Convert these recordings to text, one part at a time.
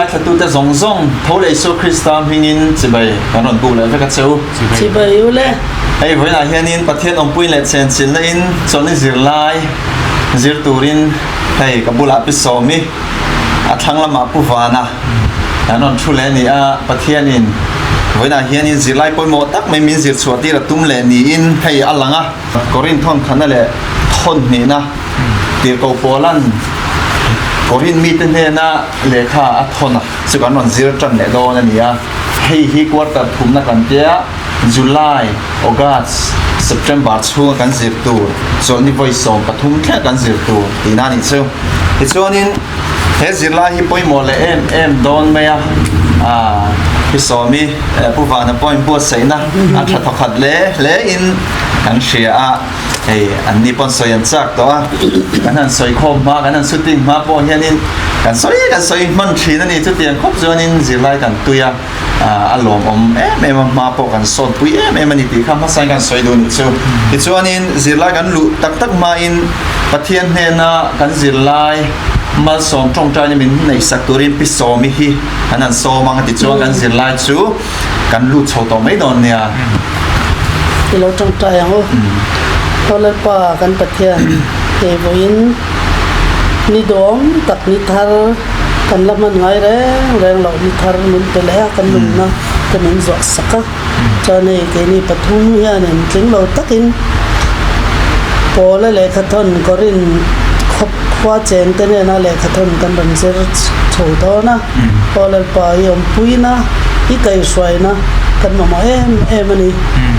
ngaithlatute zawng zawng tho leh Isua Krista hmingin chibai kan rawn buk leh vek a che u. Chibai u le. Hei vawiinah hianin Pathian awmpui leh chenchilhna in chawlhni zirlai zir turin hei ka bulah Pi Sawmi a thlang lamah Pu Vana an rawn thu leh a ni a, Pathianin vawiinah hianin zirlai pawimawh tak mai min zir chhuah tir a tum leh niin hei a lang a. Korin thawn khatna leh thawn hnihna tirhkoh Paula'n Korin mite hnena lehkha a thawn a chu kan rawn zir tan leh dawn a ni a. Hei hi quarter thumna kan tia July, August, September chhunga kan zir tur chawlhni vawi 13 thleng kan zir tur tihna a nih chu. Tichuanin he zirlai hi pawimawh leh em em dawn mai a, Pi Sawmi Pu Vana pawhin buatsaihna a tha thawkhat hle hle in kan hria a, hei an ni pawn sawi an chak tawh a, kan han sawi khawm hma, kan han shooting hma pawh hianin kan sawi kan sawi hman thin a ni, chutiang khawp chuanin zirlai kan tui a. A lawmawm em em a, hma pawh kan sawtpui em em a ni tih kha hmasain kan sawi duh nih chu. Tichuanin zirlai kan luh tak tak hmain Pathian hnena kan zirlai malsawm tawngtaina min neihsak turin Pi Sawmi hi an han sawm ang a tichuan kan zirlai chu kan lut chho tawh mai dawn nia. I lo tawngtai ang u. Aw Lalpa kan Pathian kei vawiin ni dawm tak ni thar Kan la hman ngai reng reng loh ni thar min pe leh a, kan nunna te min zuah sak a. Chuan hei keini pathum hianin tling lo takin Pawla lehkhathawn Korin khawp khua cheng te nena lehkhathawn kan rawn zir chho dawn a. Aw Lalpa i awmpuina, i kaihhruaina kan mamawh em em a ni.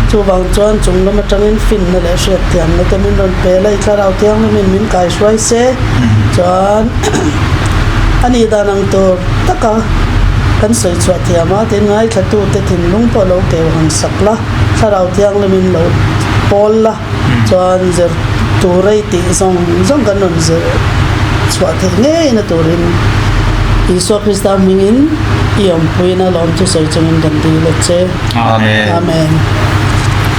Chuvang chuan chung lam atangin finna leh hriatthiamna te min rawn pe la, i thlarau thianghlimin min kaihruai se. Chuan. A nih dan ang tur taka kan sawi chhuah thiam a, tin ngaithlatute thinlung pawh lo keu han sak la, thlarau thianghlimin lo pawl la, chuan zir tur ei tih zawng zawng kan rawn zir chhuah theih ngeina turin Isua Krista hmingin i awmpuina lawm chu sawi chungin kan dil a che. Amen. Amen.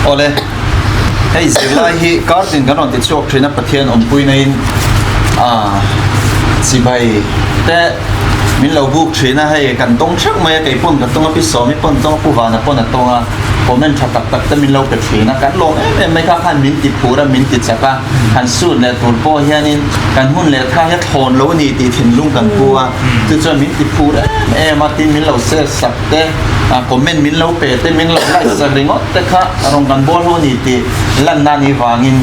Awle. Hei zirlai hi kartin kan rawn ti chhuak thin a, Pathian awmpuina in chibai te min lo buk thin a, hei kan tawng theuh mai a, kei pawn ka tawng a, Pi Sawmi pawn tawng a, Pu Vana pawn a tawng a, comment tha tak tak te min lo pe thin a, kan lawm em em mai kha khan min ti phur a, min ti chak a, han sut leh tur pawh hianin kan hun leh tha hi a thlawn lo a ni tih thinlung kan pu a, chu chuan min ti phur em em a, tin min lo share sak te, comment min lo pe te, min lo like sak ringawt te kha rawn kan bawl ho a ni tih lanna a nih vangin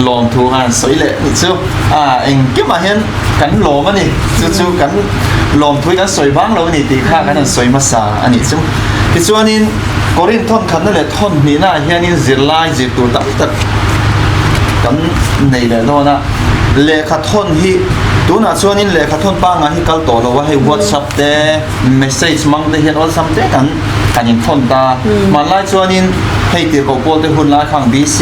lawmthu khan an sawi leh nih chu a engkimah hian kan lawm a ni chu chu kan lawmthu hi kan sawi vang lo a ni tih kha kan han sawi hmasa a nih chu. Tichuanin Korin thawn khatna leh thawn hnihnaah hianin zirlai zir tur tam tak kan nei leh dawn a, lehkha thawn hi tunah chuanin lehkha thawn pangngai hi kal tawh lo a, hei WhatsApp te, Message hmang te hian awlsam te kan kan inthawn ta. Hmanlai chuanin hei tirhkoh pawl te hun lai khang BC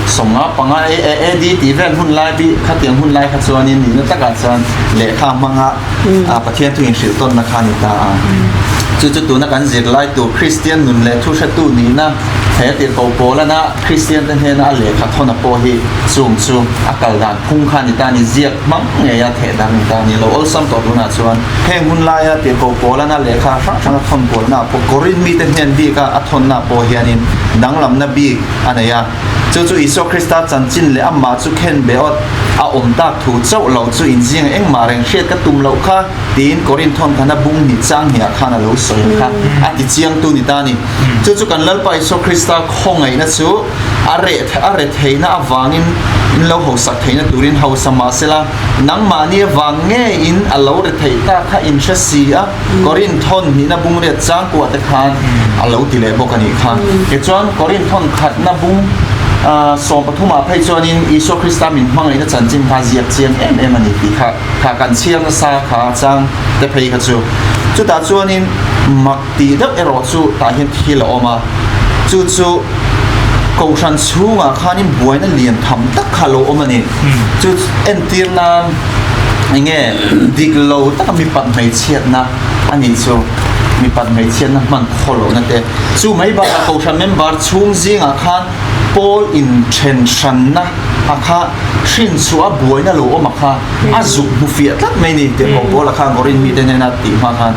55 AD tih vel hun lai bi khatiang hun lai kha chuanin nihna takah chuan lehkha hmanga Pathian thu inhrilh tawnna kha a ni ta a. Chu chu tuna kan zirlai tur Kristian nun leh thuhretu nihna he tirhkoh pawlana Kristian te hnena a lehkha thawna pawh hi chung chu a kal dan phung kha a ni ta a ni. Ziak hmang ngeia theh dan a ni ta a ni. Lo awlsam tawh tunah chuan heng hun laia tirhkoh pawlana lehkha hrang hranga thawn kualna pawh Korin mite hnen bika a thawnna pawh hianin danglamna bik a nei a. Chu chu Isua Krista chanchin leh amah chu khen be awt a awm tak thu chauh lo chu inzinga engmah reng hriat ka tum loh kha tiin Korin thawn khana bung hnih chang hniah khan a lo sawi ang kha a ti chiangtu ni ta a ni. Chu chu kan Lalpa Isua Krista khawngaihna chu a reh a re theihna avangin in lo hausak theihna turin hausa mah sela nangmahni avang ngeiin a lo re theih ta kha in hre si a, Korin thawn hnihna bung riat chang kuah te khan a lo ti leh bawk a nih kha. Tichuan Korin thawn khatna bung 13 ah phei chuanin Isua Krista min hmangaihna chanchin kha ziak chiang em em a ni tih kha kha kan chhiar nasa kha chang te phei kha chu. Chutah chuanin mak tih deuh erawh chu tah hian thil a awm a, chu chu Kohhran chhungah khanin buaina lian tham tak kha a lo awm a ni. Chu entir nan eng nge dik lo taka mipat hmeichhiatna a nih chu, mipat hmeichhiatna hman khaw lohna te. Chu mai bakah Kohhran member chhung zingah khan Pawl inthen hranna a kha hrin chhuah a buaina lo awm a kha a zuk hmu fiah tlat mai ni tih Paula khan Korin mite hnena tih hma khan.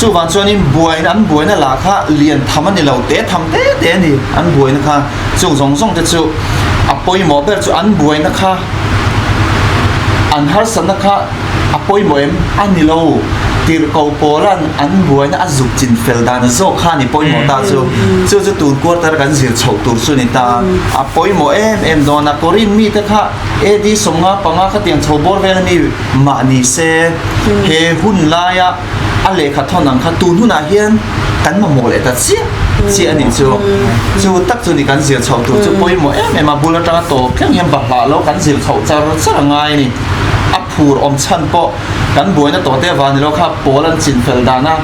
Chuvang chuanin buaina an buaina lah kha lian tham a ni lo, te tham te te a ni an buaina kha. Chung zawng zawng te chu a pawimawh ber chu an buaina kha an harsatna kha a pawimawh em? A ni lo. Tirhkoh Paula'n an buaina a zuk chin fel dan zawk kha a ni pawimawh ta chu. Chu chu tun quarter kan zir chhoh tur chu a ni ta. A pawimawh em em dawn a. Korin mite kha AD 55 khatiang chho bawr vel a mi mah ni se he hun laia a lehkha thawn ang kha tun hunah hian kan mamawh leh ta chiah chiah a nih chu. Chu tak chu ni kan zir chhoh tur chu pawimawh em em a, bul atanga tawp thleng hian bahlah lo kan zir chhoh char char a ngai a ni. A phur awm chhan pawh kan buaina tawh te avang ni lo kha pawl an chin fel dan a,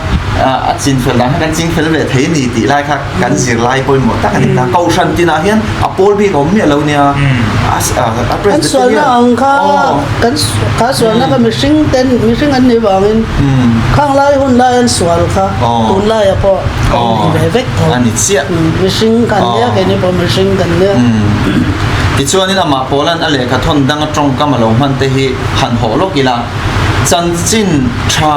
a chin fel dan kha kan ching fel ve thei a ni tih lai kha kan zirlai pawimawh tak a ni ta. Kohhran tinah hian a pawl bik a awm miah lo nia. A Kan sualna ang kha kan kha sualna kha mihring ten mihring an nih vangin khang lai hun lai an sual kha tun laiah pawh kan ni ve vek tho. A ni chiah. Mihring kan nia keini pawh mihring kan nia. Tichuanin amah Paula'n a lehkha thawn danga tawngkam a lo hman te hi han hawh lawk ila. Chanchin tha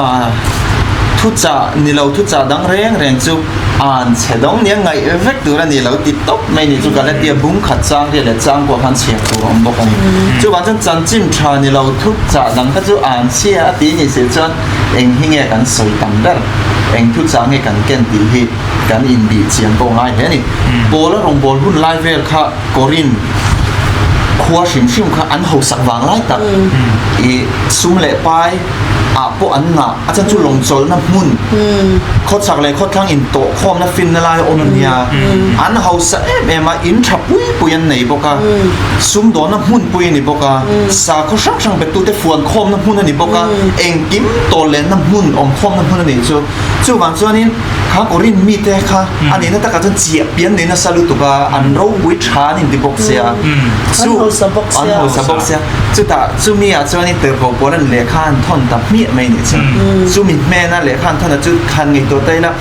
thuchah ni lo thuchah dang reng reng chu an chhe dawng nia ngaih vek tur a ni lo ti tawp mai ni chu Galatia bung khat chang ria leh chang pawh khan chhiar tur a awm bawk a ni. Chuvang chuan chanchin tha ni lo thuchah dang kha chu an chhia a ti ni si chuan eng hi nge kan sawi tam ber, eng thuchah nge kan ken tih hi kan inbih chian pawh ngai hle a ni. Paula rawngbâwl hun lai vel kha Korin khua hrim hrim kha an hausak vang lai tak i sum leh pai ah pawh an ngah a chan chu lawngchawlhna hmun khawchhak leh khawthlang in tawh khawmna finna lai a awm a nia an hausa em em a in tha pui pui an nei bawk a sumdawnna hmun pui a ni bawk a sakhaw hrang hrang betute fuan khawmna hmun a ni bawk a engkim tawllenna hmun awm khawmna hmun a nih chu chuvang chuanin Kha Korin mite kha a nihna takah chuan chiah pian nei nasa lutuk a, an ropui tha an inti bawk sia. An hausa bawk sia. An hausa bawk sia. Chutah chumi ah chuanin Tirhkoh pawl an lehkha an thawn ta hmiah mai nih chu. Chumi hnena lehkha an thawn a chu khan ngaihtuah ta ila,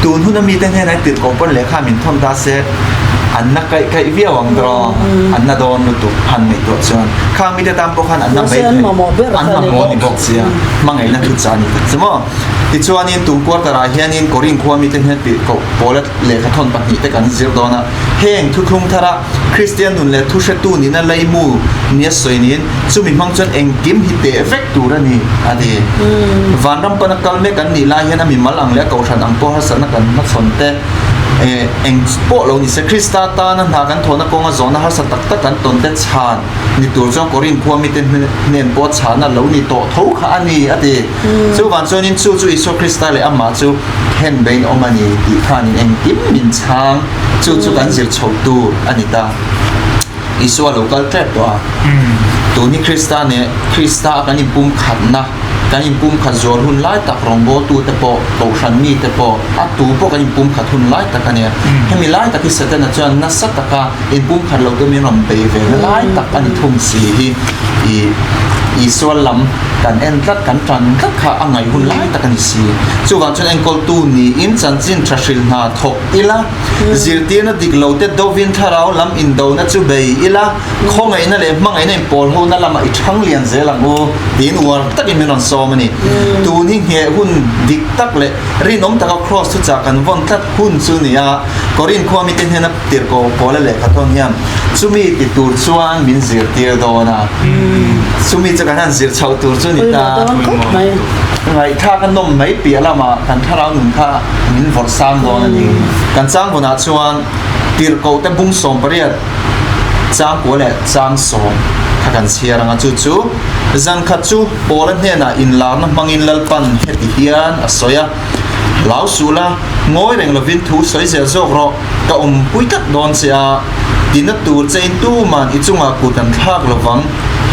tun huna mite hnenah hian Tirhkoh pawn lehkha min thawn ta se, an na kaih kaih viau ang tawh, an na dawn lutuk han ngaihtuah chuan. Khang mite tan pawh khan an na mai thei. An mamawh a ni bawk sia. Hmangaihna thuchah a ni tak chu maw. Tichuanin tum quarter ah hianin Korin khua mite hnen tih koh pawla lehkha thawn pahnihte kan zir dawn a. Heng thuthlung thara Kristian nun leh thuhretu nihna leimu nia sawi niin chumi hmang chuan engkim hi teh vek tur a ni, a ti. Vanram pana kal mek an nih lai hian a mimal ang leh a kohhran ang pawh harsatna kan hmachhawn te eng pawh lo ni se Krista tana hna kan thawhna kawnga zawhna harsa tak tak kan tawn te chhan ni tur chuan Korin khua mite hnen pawh chhana lo ni tawh tho kha a ni, a ti. Chuvang chuanin chu chu Isua Krista leh amah chu hen bein awm a ni tih khanin engkim min chhang, chu chu kan zir chhoh tur a ni ta. Isua lo kal tep tawh a, tun hi Krista nen Krista a kan inpumkhatna, kan inpumkhat zual hun lai tak rawngbawltute pawh, kohhran mite pawh, a tu pawh kan inpumkhat hun lai tak a nia. Hemi lai tak hi Setana chuan nasa taka inpumkhat lo te min rawn bei ve na lai tak a ni thung si hi i Isua lam kan en tlat kan tan tlat kha a ngaih hun lai tak a ni si. Chuvang chuan enkawltu niin chanchin tha hrilh hna thawk ila, zirtirna dik lo te dovin thlarau lam indona chu bei ila, khawngaihna leh hmangaihna inpawl hona lamah i thang lian zel ang u tiin uar takin min rawn sawm a ni. Tun hi ngheh hun dik tak leh rinawm taka Kraws thuchah kan vawn tlat hun chu ni a, Korin khua mite hnena Tirhkoh Paula lehkha thawn hian chumi ti tur chuan min zirtir dawn a, chumi chu kan han zir chhoh tur chu ni ta. Ngaihthlak a nawm mai piah lamah kan thlarau nun kha min vawrh sang dawn a ni. Kan changhmunah chuan Tirhkohte bung 18 changkua leh chang sawm kha kan chhiar ang a, chu chu zan khat chu Paula hnenah inlarna hmangin Lalpan heti hian a sawi a, Hlau suh la, ngawi reng lovin thu sawi zel zawk rawh. Ka awmpui tlat dawn che a, tina tur che in tuman i chungah kut an thlak lovang,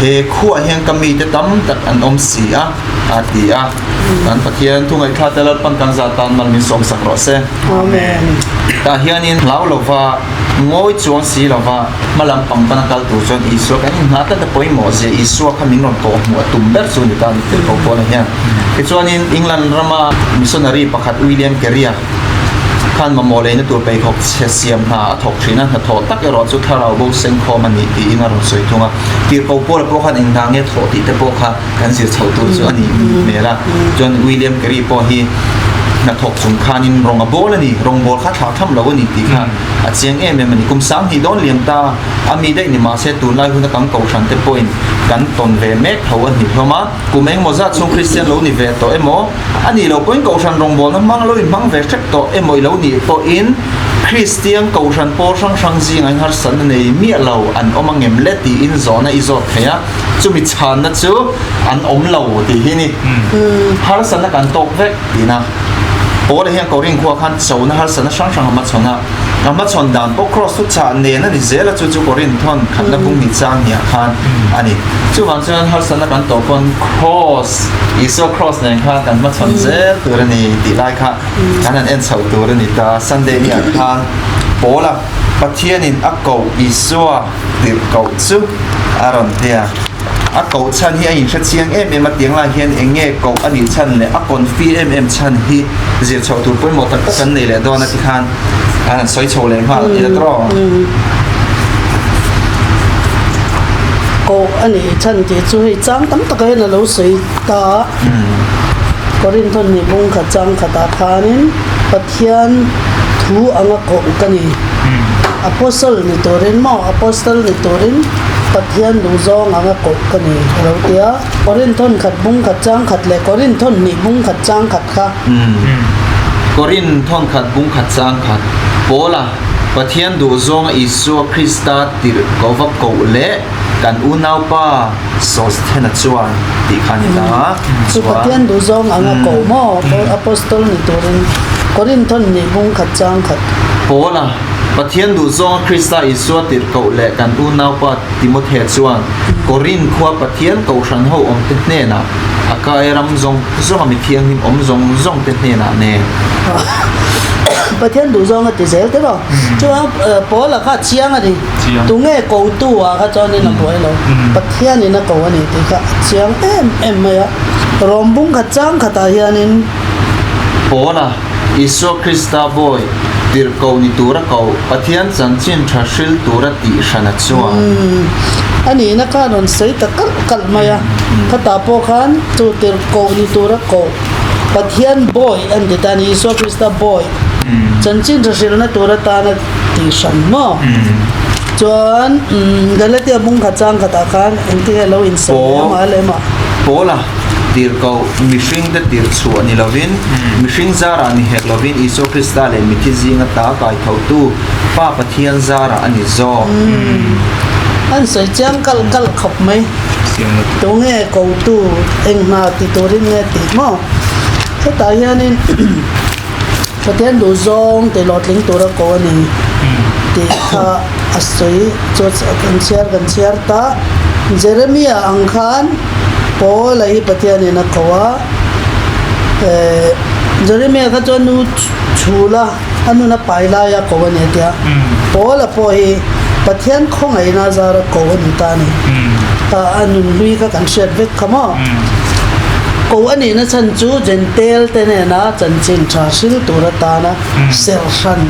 he khuah hian ka mite tam tak an awm si a, a ti a. Kan Pathian thu ngaihthlak te Lalpan kan zah tan mal min sawmsak rawh se. Amen. Tah hianin hlau lova, ngawi chuang si lova, hma lam pang pana kal tur chuan Isua kan inhna tlat a pawimawh zia Isua kha min rawn tawh hmuh a tum ber chu ni ta a ni tel ko Paula hian. Tichuanin England rama missionary pakhat William Carey-a, Khan mamawh leina tur pheikhawk chhe siam hna a thawk thin a, hnathawh tak erawh chu thlarau bo sengkhawm a nih tiin a rawn sawi thung a. Tirhkoh Paula pawh khan eng hna nge thawh tih te pawh kha kan zir chhoh tur chu a nih hmel a. Chuan William Carey pawh hi hnathawk chung khanin rawng a bawl a ni, rawngbâwl kha thlah tham lo a ni tih kha a chiang em em a ni. Kum 2000 dawn liam ta a mi daih ni mah se tunlai huna kan kohhran te pawhin kan tawn ve mek tho a ni hlawm a. Kum engemaw zat chhung Kristian lo ni ve tawh emaw a nih loh pawhin kohhran rawngbâwlna hmang lo inhmang ve hrep tawh emaw i lo nih pawhin Kristian kohhran pawl hrang hrang zingah hian harsatna nei miah lo an awm angem le tiin zawhna i zawt thei a. Chumi chhanna chu an awm lo tih hi ni. Harsatna kan tawk vek tihna. Paula hian Korin khua khan chona harsatna hrang hrang a hmachhawn a. A hmachhawn dan pawh Kraws chu chah nen a ni zel a, chu chu Korin thawn khatna bung ni chang hniah khan a ni. Chuvang chuan harsatna kan tawh pawn Kraws, Isua Kraws nen khan kan hmachhawn zel tur a ni tih lai kha kan han en chhoh tur a ni ta. Sunday niah khan Paula Pathianin a koh Isua tirh koh chu a rawn ti a. A koh chhan hi a inhre chiang em em a, tiang lai hian eng nge koh a nih chhan leh a confi em em chhan hi zir chhoh tur pawimawh tak tak kan nei leh dawn a ti khan an han sawi chho leh nghal ila tawh. Koh a nih chhan tih chu hei chang tam takah hian a lo sawi ta a, Korinthon nih bung khat chang khatah khanin Pathian thu anga koh ka ni. Apostle ni turin maw Apostle ni turin Pathian duhzawng anga koh ka ni a lo ti a. Korinthon khat bung khat chang khat leh Korinthon hnih bung khat chang khat kha. Korinthon khat bung khat chang khat Paula Pathian duhzawnga Isua Krista tirh ko va koh leh kan unaupa Sosthena chuan tih kha a ni ta a. Chu Pathian duhzawng anga koh maw Apostle ni turin Korinthon hnih bung khat chang khat. Paula Pathian duhzawnga Krista Isua tirhkoh leh kan unaupa Timothea chuan Korinth khua Pathian kohhran ho awmte hnenah Akaia ram zawng zawnga mi thianghlim awm zawng zawngte hnenah nen. Pathian duhzawnga ti zel teh maw? Chuan Paula kha a chiang a ni. Tunge kotu ah kha chuanin a buai lo. Pathianin a ko a ni tih kha a chiang em em mai a. Rawm bung khat chang khatah hianin. Paula. Isua Krista bawi tirhkoh ni tura koh, Pathian chanchin tha hril tura tih hrana chuan. A nihna khan rawn sawi ta kalh kalh mai a, khatah pawh khan chu tirhkoh ni tura koh, Pathian bawi an ti ta a ni, Isua Krista bawi chanchin tha hrilhna tur atana tih hran maw? Chuan Galatia bung khat chang khatah khan engtin nge lo insawi leh amah leh amah? Paula. Tirhkoh, mihringte tirh chhuah ni lovin, mihring zarah ni hek lovin Isua Krista leh mithi zinga ta kaithotu Pa Pathian zarah a ni zawk. An sawi chiang kalh kalh khawp mai. Tunge kotu eng hna ti turin nge tih maw? Hetah hianin Pathian duh zawng tih hlawhtling tura ko a ni tih kha a sawi chu kan chhiar kan chhiar ta. Jeremia ang khan. Paula hi Pathianin a ko a, eh, Jeremia kha chuan nu chhula a nun a pai lai a ko a ni a tia. Paula pawh hi Pathian khawngaihna a zar a ko a ni ta a ni. A nun hlui kha kan hriat vek kha maw? Ko a nihna chhan chu Jentail te nena chanchin tha hril tur atana serh hran,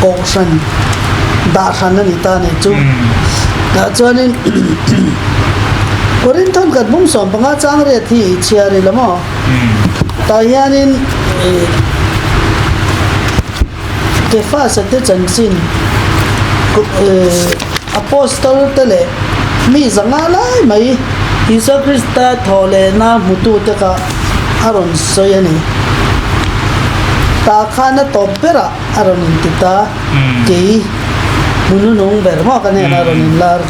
kohhran dah hran a ni ta a ni chu. Tah chuanin. Korinthon khat bung 15 chang riat hi i chhiar ila maw? Tah hianin Kefasa te chanchin Apostol te leh mi zanga lai mai Isua Krista thawh lehna hmutute kha a rawn sawi a ni. Tah khan a tawp berah a rawn inti ta, kei hmununung ber maw ka hnenah a rawn inlar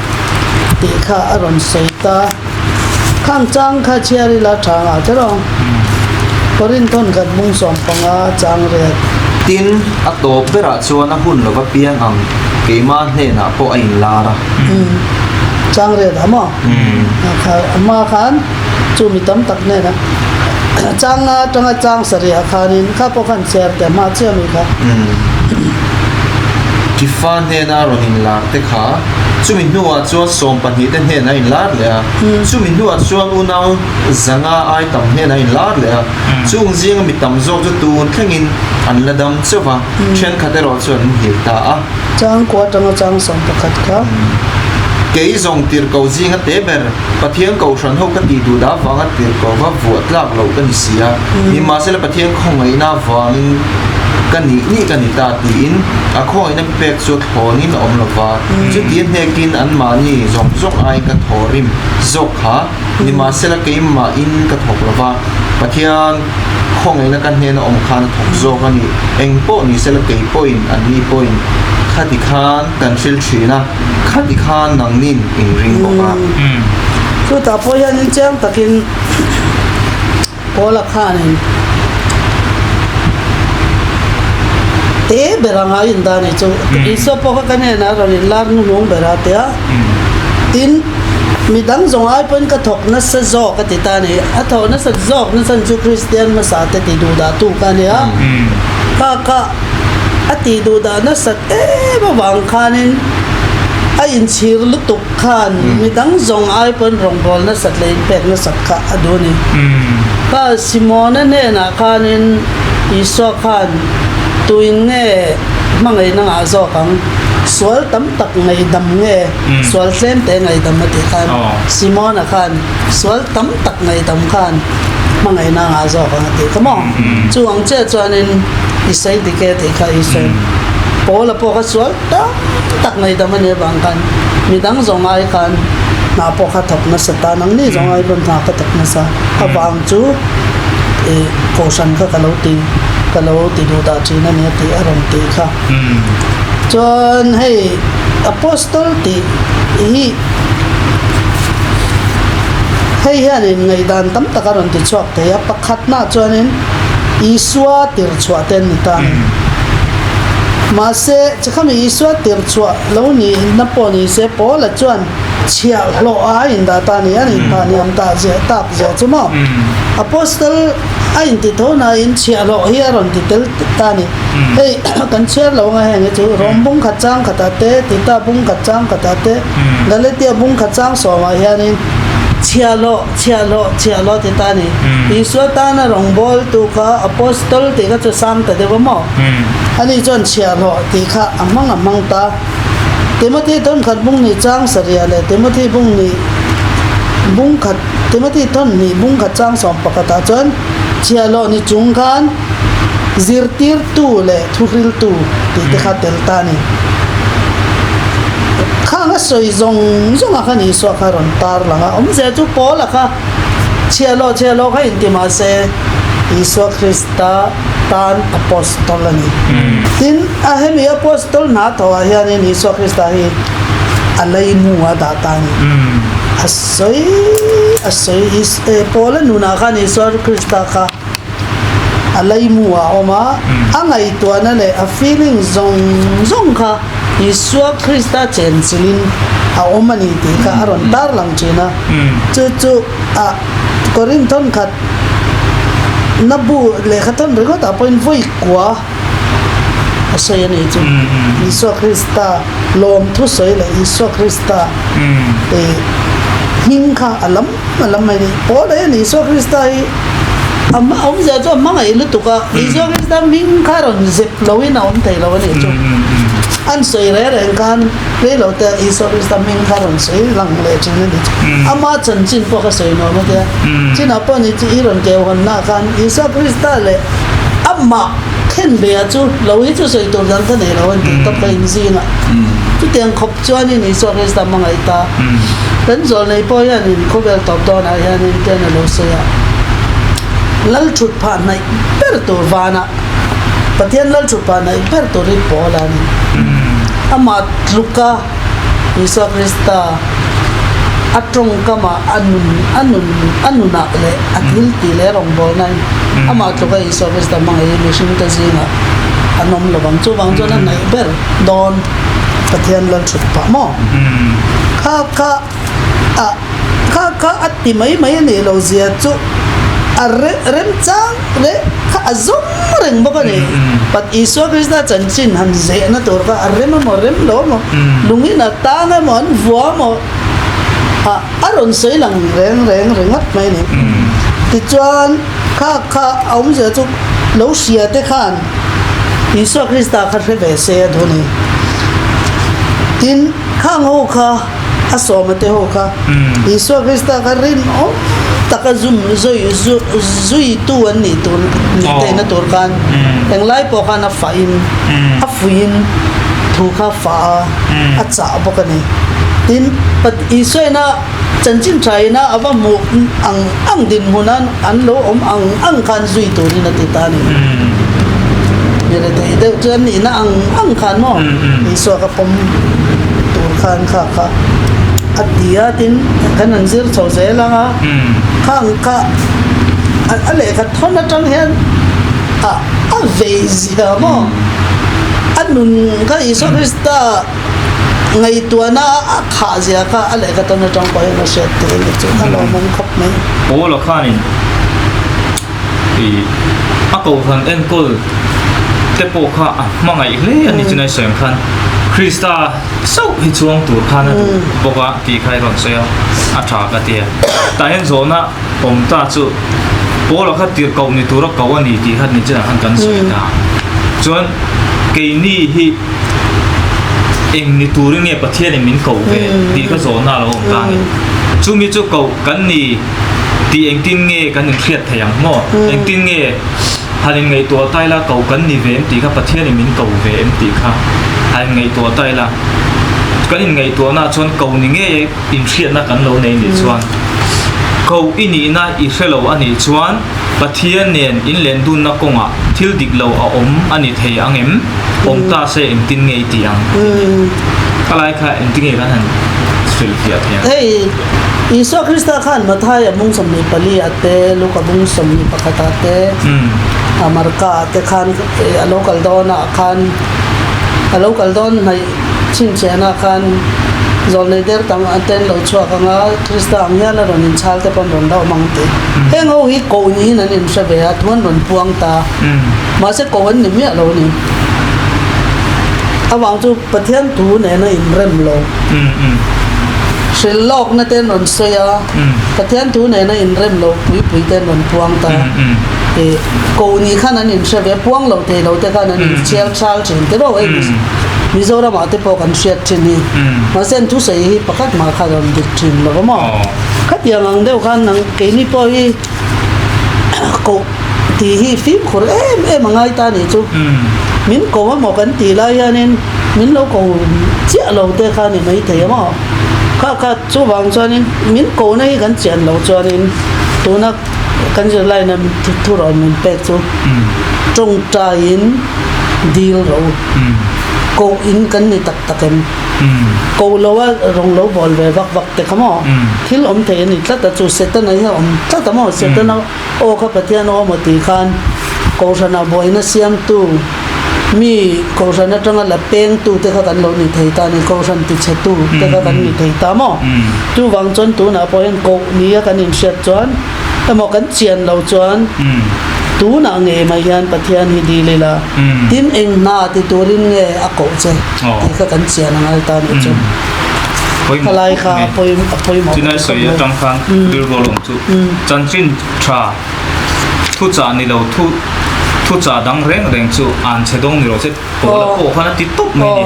tih kha a rawn sawi ta. Khang chang kha chhiar ila tha ngah kher ang. Korinthon khat bung 15 chang riat. Tin, a tawp berah chuan a hun lova piang ang keima hnenah pawh a inlar a. Chang riat ah maw? Ama khan chu mi tam tak hnenah chang nga atanga chang sarih ah khanin kha pawh khan chhiar teh hma chiah mai kha. Kifa hnena rawn inlar te kha chumi hnuah chuan 12 te hnenah a inlar leh a, chumi hnuah chuan unau zanga ai tam hnenah a inlar leh a, chung zinga mi tam zawk chu tun thlengin an la dam chauh va, thenkhat erawh chuan an nghil ta a. Chang kua atanga chang 11 kha. Kei zawng tirhkoh zinga te ber, Pathian kohhran ho ka tih duh dah avanga tirhkoh va vuah tlak loh ka ni si a, nimahsela Pathian khawngaihna avangin ka nih nih ka ni ta tiin a khawngaihna pek chu thlawnin a awm lo va, chuti a hnekin anmahni zawng zawng aiin ka thawhrim zawk kha, nimahsela keimahin ka thawk lo va, Pathian khawngaihna ka hnena awm khan a thawk zawk a ni, eng pawh nisela kei pawhin anni pawhin khati khan kan hril thin a. Khati khan nangnin in ring bawk a. Chutah pawh hianin chiang takin Paula khanin te ber anga a indah a nih chu. Isua pawh kha ka hnenah a rawn inlar hnuhnung ber a tia. Tin, midang zawng ai pawhin ka thawk nasa zawk a ti ta a ni. A thawh nasat zawk nachhan chu Kristian hmasa te ti duhdah tu kha a ni a. Kha kha a tih duhdah nasat em avang khanin a inchhir lutuk khan midang zawng ai pawn rawngbâwl nasat leh inpek nasat kha a duh a ni. Kha Simona hnenah khanin Isua khan tuin nge hmangaihna ngah zawk ang? Sual tam tak ngaihdam nge sual tlem te ngaihdam a tih khan Simona khan sual tam tak ngaihdam khan hmangaihna ngah zawk ang a tih kha maw? Chu ang chiah chuanin i sawi dik e tih kha i sawi. Paula pawh kha sual tam tak ngaihdam a nih avang khan midang zawng ai khan hna pawh kha thawk nasa ta, nangni zawng ai pawn hna ka thawk nasa avang chu i kohhran kha ka lo ti ka lo ti duh dah thin a nia tih a rawn tih kha. Chuan hei Apostle tih hi hei hianin ngaihdan tam tak a rawn ti chhuak thei a, pakhatnaah chuanin Isua tirchhuah te an ni ta a ni. Mahse, chikhami Isua tirchhuah lo nihna pawh ni se, Paula chuan chhiahhlawh a a indah ta a ni, an inphah hniam ta ziah tak ziah chu maw? Apostle a inti tho nain chhiahhlawh hi a rawn ti tel ta a ni. Hei kan chhiar lo anga heng hi chu Rom bung khat chang khatah te, Tita bung khat chang khatah te, Galatia bung khat chang sawmah hianin chhiahhlawh, chhiahhlawh, chhiahhlawh ti ta a ni. Isua tana rawngbawltu kha Apostle tih kha chu sang ta deuh a maw? Ani chuan chhiahhlawh tih kha a hmang a hmang ta. Timothy thawn khat bung hnih chang sarih leh Timothy bung hnih bung khat Timothy thawn hnih bung khat chang sawm pakhatah chuan chhiahhlawh ni chung khan zirtirtu leh thuhriltu tih te kha tel ta a ni. Khang a sawi zawng zawng ah khan Isua kha rawn tar lang a, awmzia chu Paula kha chhiahhlawh chhiahhlawh kha inti mah se Isua Krista tan Apostol a ni. Tin, a hemi Apostol hna thawhah hianin Isua Krista hi a leimu a dah ta a ni. A sawi a sawi Paula nunah khan Isua Krista kha a leimu a awm a, a ngaihtuahna leh a feeling zawng zawng kha Isua Krista chenchilhin a awm a ni tih kha a rawn tarlang thin a. Chu chu a Korinthon khat na bu lehkha thawn ringawt ah pawhin vawi kua a sawi a ni chu. Isua Krista lawmthu sawi leh Isua Krista hming kha a lam A lam mai ni. Paul hian Isua Krista hi a awmzia chu a hmangaih lutuk a, Isua Krista hming kha rawn zep loin a awm thei lo a nih chu. An sawi reng reng khan rei lo te Isua Krista hming kha rawn sawi lang leh thin a nih chu. Ama chanchin pawh kha sawi nuam a tia. Chinah pawh ni chu i rawn keu hawnnaah khan Isua Krista leh amah khenbeh-a chu lo hi chu sawi tur dang ka nei lo a ni tih tawp kha inzingah. Chutiang khawp Chuanin Isua Krista hmangaih ta. Kan zawlnei pawh hianin khawvel tawp dawnah hianin ten a lo sawi a, Lal thut phah hnaih ber tur vanah Pathian lal thut phah hnaih ber tur hi Paula a ni. Amah tluka Isua Krista a tawngkamah a nun a nun a nunah leh a thil tih leh rawngbawlnain amah tluka Isua Krista hmangaih hi mihringte zingah an awm lovang. Chuvang chuan a hnaih ber dawn. Pathian lal thut pah maw? Kha kha a kha kha a ti mai mai a nih lo zia chu a re remchang leh kha a zawng reng bawk a ni. Pat Isua Krista chanchin han zehna tur kha a rem emaw rem lo emaw lungin a tang emaw an vua emaw a a rawn sawi lang reng reng ringawt mai a ni. Tichuan kha kha a awmzia chu lo hria te khan Isua Krista kha hre ve se a duh a ni. Tin, khang ho kha A sawma te ho kha Isua Krista kha rinawm taka zum zui zuitu an nih tur nih theihna tur khan englai pawh khan a fahin a fuihin thu kha a fah a, a chah bawk a ni. Tin, Isua ina chanchin tha ina a va hmuh ang ang dinhmuna an lo awm ang ang khan zui turin a ti ta a ni. Mi rethei deuh chu an nihna ang ang khan maw Isua ka pawm tur khan kha kha a ti a tin kan han zir chho zel ang a khang kha a lehkha thawn atang hian a a vei zia maw a nun kha Isua Krista Ngaihtuahna a khah zia kha a lehkha tawn atang pawh hian a hriat theih a ni chu a lawmawm khawp mai. Paula khanin ih a kohhran enkawl te pawh kha a hmangaih hle a ni chunai sawi ang khan Krista chauh hi chuang tur khan a duh bawk a tih kha i rawn sawi a, a tha ka ti a. Tah hian zawhna awm ta chu Paula kha tirhkoh ni tura ko a ni tih kha ni chinah khan kan sawi ta. Chuan keini hi. Eng ni turin nge Pathianin min koh ve tih ka zawhna a lo awm ta a ni. Chumi chu koh kan ni tih engtin nge kan inhriat thei ang maw? Engtin nge han inngaihtuah ta ila koh kan ni ve em tih kha Pathianin min ko ve em tih kha han inngaihtuah ta ila kan inngaihtuahnaah chuan koh ni ngei inhriatna kan lo nei nih chuan koh i nihna i hre lo a nih chuan Pathian nen inlendunna kawngah thil dik lo a awm a ni thei ang em? Awm ta se engtin nge i tih ang? Ka lai kha engtin nge kan han hrilhfiah thei ang? Hei, Isua Krista khan Mathaia bung 24 ah te, Luka bung 21 ah te, Marka ah te khan a lo kal dawn ah khan a lo kal dawn hnaih chhinchhiahna khan zawlnei der tam an ten lo chhuak ang a, Krista ang hian a rawn inchhal te pawh an rawn la awm ang tih. Heng ho hi koh niin an inhre ve a, thu an rawn puang ta. Mahse koh an ni miah lo a ni. Avang chu Pathian thu nena inrem lo. Hrilh lawkna te an rawn sawi a, Pathian thu nena inrem lo puipui te an rawn puang ta. Ih koh ni khan an inhre ve, puang lo thei lo te khan an inchhiar chal thin te ro hei. Mizoramah te pawh kan hriat thin hi. Mahse an thusawi hi pakhat mah kha rawn dik thin lo va maw? Khatiang ang deuh khan nang keini pawh hi koh tih hi fimkhur em em a ngai ta nih chu. Min ko emaw kan tih lai hianin min lo ko chiah lo te kha ni maithei a maw? Kha kha chuvang chuanin min kohna hi kan chian loh chuanin tuna kan zirlaina thurawn min pek chu tawngtaiin dil ro koh in kan ni tak tak em? Koh lo a rawng lo bawl ve vak vak te kha maw? Thil awm thei a ni tlat a chu Setana hi a awm tlat a maw? Setana aw kha Pathian aw maw tih khan Kohhrana buaina siamtu mi Kohhran atanga la pengtu te kha kan lo ni thei ta a ni, Kohhran tichhetu te kha kan ni thei ta maw? Chuvang chuan tunah pawh hian koh nia kan inhriat chuan emaw kan chian lo chuan tunah ngei mai hian Pathian hi dil ila tin eng hna ti turin nge a koh che tih kha kan chian a ngai ta nih chu. Khalai kha a pawimawh. Chennai sawi atang khan rilru a lawm chu chanchin tha thuchah ni lo thu thuchah dang reng reng chu an chhe dawng ni lo che Paula pawh khan a ti tawp mai a ni.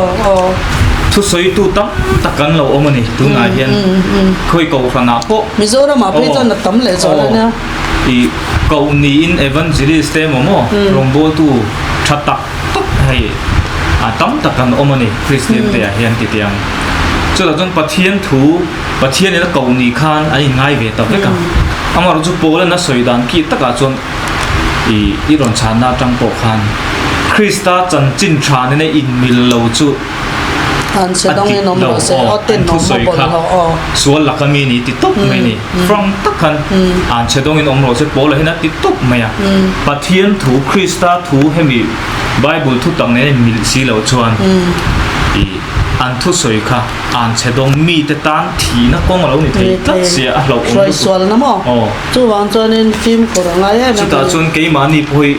Thusawitu tam tak kan lo awm a ni tunah hian khawi kohhranah pawh. Mizoramah phei chuan a tam leh zual a nia. I koh niin evangelist te emaw maw rawngbawltu tha tak tak hei a tam tak kan awm a ni Kristian te ah hian ti teh ang. Chutah chuan Pathian thu Pathian in a koh ni khan an inngai ve ta vek a. Amaherawhchu Paula'n a sawi dan ki takah chuan I i rawn chhanna atang pawh khan Krista chanchin tha nena inmil lo chu a dik lo aw, an thusawi kha sual laka mi ni ti tawp mai ni. Frank tak khan an chhe dawngin awm rawh se Paula hian a ti tawp mai a. Pathian thu Krista thu hemi Bible thu tak nena inmil si lo chuan i an thusawi kha an chhe dawng mite tan thihna kawng a lo ni thei tlat sia a hlauhawm lutuk. Hruaisualna maw? Aw. Chuvang chuanin fimkhur a ngai em em a ni. Chutah chuan keimahni pawh hi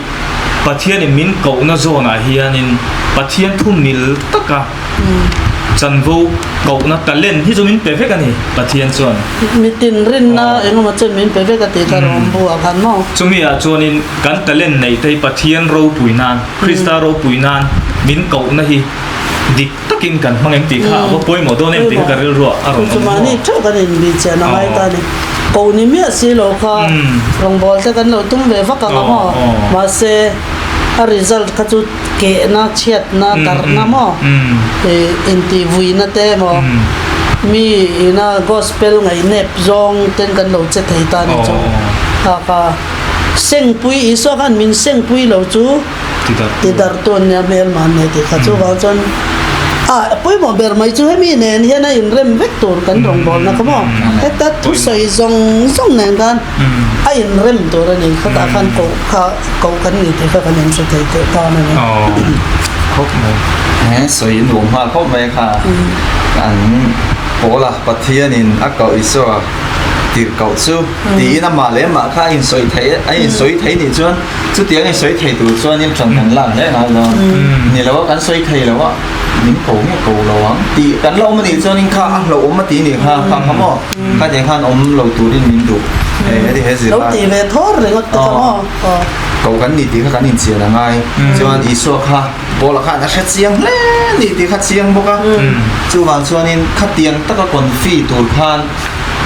Pathianin min kohna zawnah hianin Pathian thu mil taka chanvo kohna talent hi chu min pe vek a ni Pathian chuan. Mitin rinna engemaw chen min pe vek a tih kha rawng buah khan maw? Chumi ah chuanin kan talent neih te hi Pathian ropui nan, Krista ropui nan min kohna hi. Dik takin kan hmang em tih kha a va pawimawh dawn em tih kha ka rilruah a rawn awm Chu mahni theuh kan inbih chian a ngai ta a ni. Koh ni miah si lo kha rawngbawl te kan lo tum ve vak ang a maw? Mahse a result kha chu kehna, chhiatna, darhna maw? Intihvuina te emaw mi ina gospel ngaihnep zawng ten kan lo che thei ta a ni chu. Kha kha sengpui Isua khan min sengpui lo chu. Ti darh tu an nia hmel mah an nei tih kha chuvang chuan a pawimawh ber mai chu hemi nen hian a inrem vek tur kan rawngbawlna kha maw heta thusawi zawng zawng nen khan a inrem tur a ni khatah khan koh kha koh kan ni tih kha kan inhre thei teh tan a ni. Khawp mai. He sawi nuam nghal khawp mai kha an pawl a Pathianin a koh Isua tirhkoh chu tiin amah leh amah kha a insawi thei a insawi thei nih chuan Chutiang i sawi thei tur chuanin ṭan kan lak hle ngai lo. Ni lo a, kan sawi thei lo a, min ko nge ko lo ang tih kan la awm a nih chuanin kha a hlauhawm a ti nih kha, kha kha maw? Khatiang khan awm lo turin min duh e ti he zirlai. Lo ti ve thawr ringawt te kha maw? Ko kan ni tih kha kan inchian a ngai. Chuan Isua kha Paula khan a hre chiang hle ni tih kha chiang bawk a. Chuvang chuanin khatiang taka confi tur khan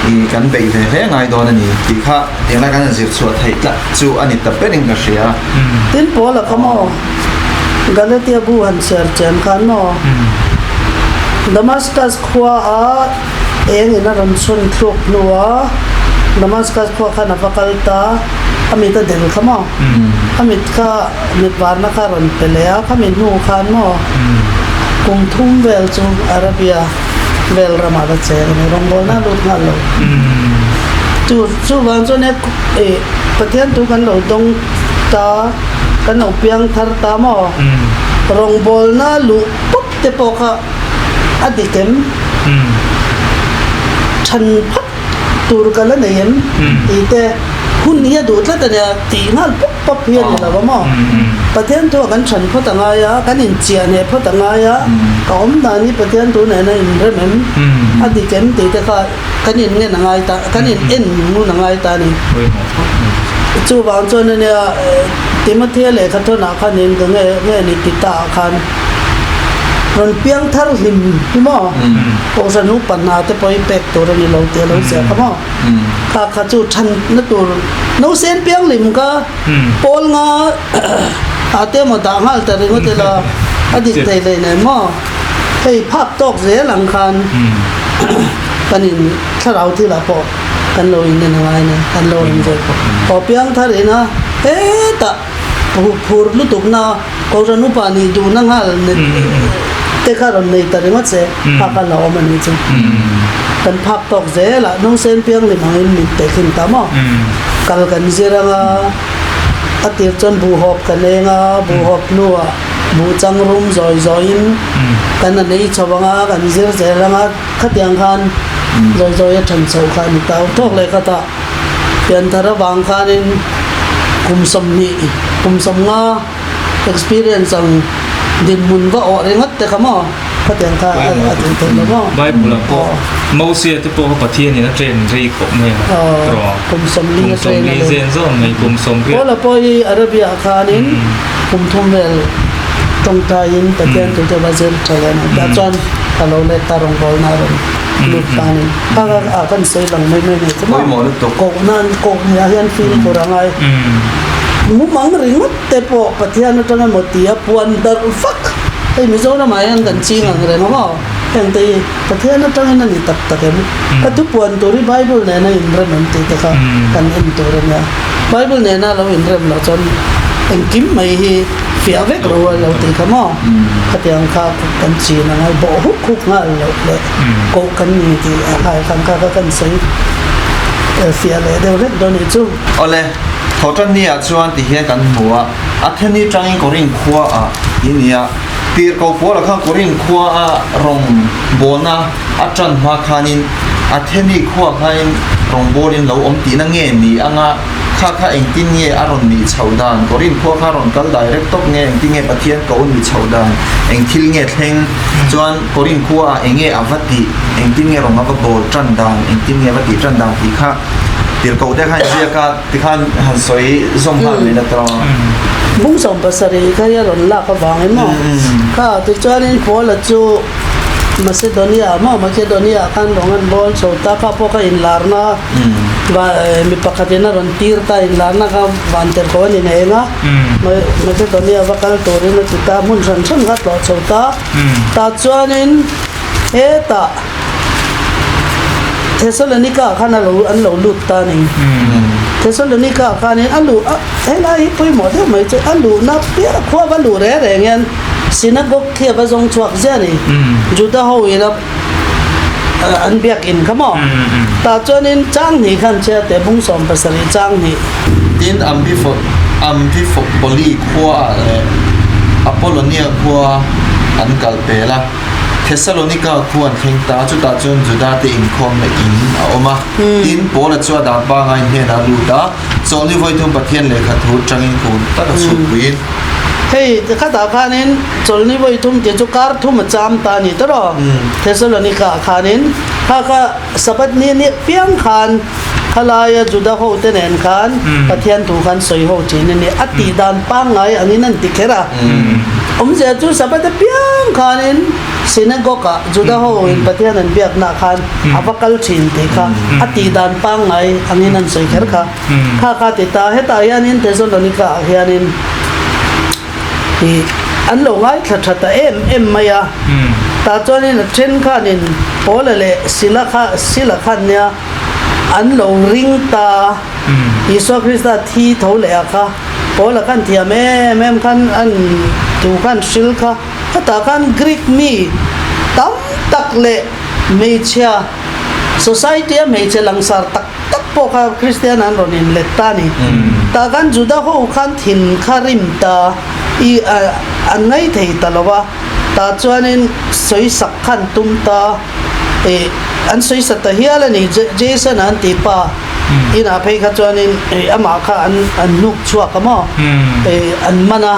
I kan beih ve hle ngai dawn a ni tih kha tiang lai kan han zir chhuah theih tlat chu a ni ta berin ka hria. Tin Paula kha maw Galatia bu han chhiar chian khan maw Damascus khua a eng in a rawn chhun thluk hnu a Damascus khua khan a va kal ta a mit a del kha maw a mit kha mit varna kha a rawn pe leh a khami hnu khan maw kum thum vel chu Arabia vel ramah va cheng a ni, rawngbawlna a lut nghal lo. Chu chuvang chuan he ih Pathian thu kan lo dawng ta, kan lo piang thar ta maw? Rawngbawlna luh pawp te pawh kha a dik em? Than phawt tur ka la nei em? Tih te hun hi a duh tlat a nia tih nghal pawp pawp hi a ni lo a maw? Pathian thu ah kan chhan phawt a ngai a, kan inchiah hneh phawt a ngai a, ka awm dan hi Pathian thu nena inrem em? A dik em? Tih te kha kan in ngen a ngai ta, kan in en ngun a ngai ta a ni. Chuvang chuan a nia Timothea lehkha thawnah khanin ka nge nge ni ti ta ah khan rawn piang thar hlim hi maw? Kohhran upa hna te pawh hi pek tur a ni lo tih a lo ziak a maw? Kha kha chu than na tur nausen pianghlim ka pawl nga ah te emaw dah nghal ta ringawt ila a dik thei hlei nen maw hei phak tawk zel ang khan kan in thlarau thil ah pawh kan lo in en angai nen kan lo en ve aw piangthar ina hetah phur lutuk na Kohhran upa nih duhna nghal te kha rawn nei ta ringawt se phak a la awm a nih chu. Kan phak tawk zel a, Nungsen pianghlim angin min tehkhin ta maw? Kal kan zir ang a, a tir chuan buhhawp kan eng a, buhhawp hnuah buhchang rum zawi zawiin kan a nei chho ang a, kan zir zel ang a, khatiang khan zawi zawi a then chho kha a ni ta. Thawk leh khatah pianthar avang khanin kum 20, kum 15, Experience ang dinhmun va awh ringawt te kha maw? Khatiang kha a tih theih lo maw? Bible ah pawh Mosia te pawh kha Pathianin a train rei khawp mai a tawh. Kum 40 a train a Kum 40 zen zawn mai kum 80. Paula pawh hi Arabia ah khanin kum thum vel tawngtaiin Pathian tute va zir tha leh a tah chuan a lo let ta rawngbawlna a rawn lut ta a ni. Kha kha a kan sawi lang mai mai mai chu maw? Kohna koh ni ah hian fimkhur a ngai. Mumang ringawt te pawh Pathian atang emaw ti a puan darh vak. Hei Mizoramah hian kan ching ang reng a maw? Heng te hi Pathian atangin a ni tak tak em? Ka thupuan tur hi Bible nena inrem em tih te kha kan en tur a nia. Bible nena lo inrem loh chuan engkim mai hi fiah vek lo a lo tih kha maw? Khatiang kha kan chin ang a, bawh huk huk nghal loh leh koh kan ni tih a hai khan kha kha kan sawi fiah leh deuh hlek dawn nih chu. Awle, Thawhṭanni ah chuan ti hian kan hmu a, Atheni ṭangin Korinth khua ah i ni a, Tirhkoh Paula khan Korinth khua a rawng bawlna a ṭan hma khanin Atheni khua khain rawngbawlin lo awm tihna nge ni anga kha kha engtin nge a rawn nih chhoh dan, Korinth khua kha rawn kal direct tawp nge engtin nge Pathian ko nih chhoh dan, eng thil nge thleng chuan Korinth khua ah eng nge a va tih, engtin nge rawng a va bawl ṭan dan, engtin nge a va tih ṭan dan tih kha. Tirhkoh te khan ziak a tikhan han sawi zawm nghal mai la tawh. Bung 70 kha hi a rawn lak avangin maw? Kha tichuanin Paula chu Macedonia maw Makedonia khan rawng an bawl chho ta, kha pawh kha inlarna va mi pakhatin a rawn tir ta, inlarna kha van tel ko a ni eng a, Macedonia va kal turin a ti ta, hmun hran hran kha a tlawh chho ta, tah chuanin hetah Thessalonica ah khan a lo an lo lut ta a ni. Thessalonica ah khanin a luh a helai hi pawimawh deuh mai chu a luhna piah khua va luh reng reng hian synagogue khi a va zawng chhuak ziah a ni. Juda ho ina an biakin kha maw? Tah chuanin chang hnih khan chhia teh bung 70 chang hnih. Tin, Amphipoli khuaah leh Apollonia khua an kal pel a. Thessalonika khua an thleng ta, chutah chuan Judate inkhawmna in a awm a. Tin, Paula chu a dan pangai hnenah a lut a, chawlhni vawithum Pathian lehkha thu tangin khum tak a chhukpuiin. Hei, khatah khanin chawlhni vawithum tih chu kar thum a cham ta a ni ta rawh. Thessalonika ah khanin kha kha Sabbath ni ni piang khan khalaia Juda hote nen khan Pathian thu khan sawi ho thin a ni. A tih dan pangngai angin an ti kher a. Awmzia chu Sabbath apiang khanin synagogue ah Juda ho in Pathian an biakna khan a va kal thin tih kha a tih dan pangngai angin an sawi kher kha. Kha kha ti ta hetah hianin Thessalonica ah hianin ih an lo ngaithla tha ta em em mai a. Tah chuanin a then khanin Paula leh Sila kha Sila khan nia an lo ring ta. Isua Krista thi tho leh a kha Paula khan thiam em em khan an thu khan hril kha. Hetah khan Greek mi tam tak leh hmeichhia society a hmeichhe langsar tak tak pawh kha Kristian an rawn inlet ta a ni. Tah khan Juda ho khan thin kha rim ta i an ngaih thei ta lo va, tah chuanin sawisak khan tum ta i an sawisa ta hial a ni. Jason an tih pa inah phei kha chuanin amah kha an an hnuk chhuak a maw an man a,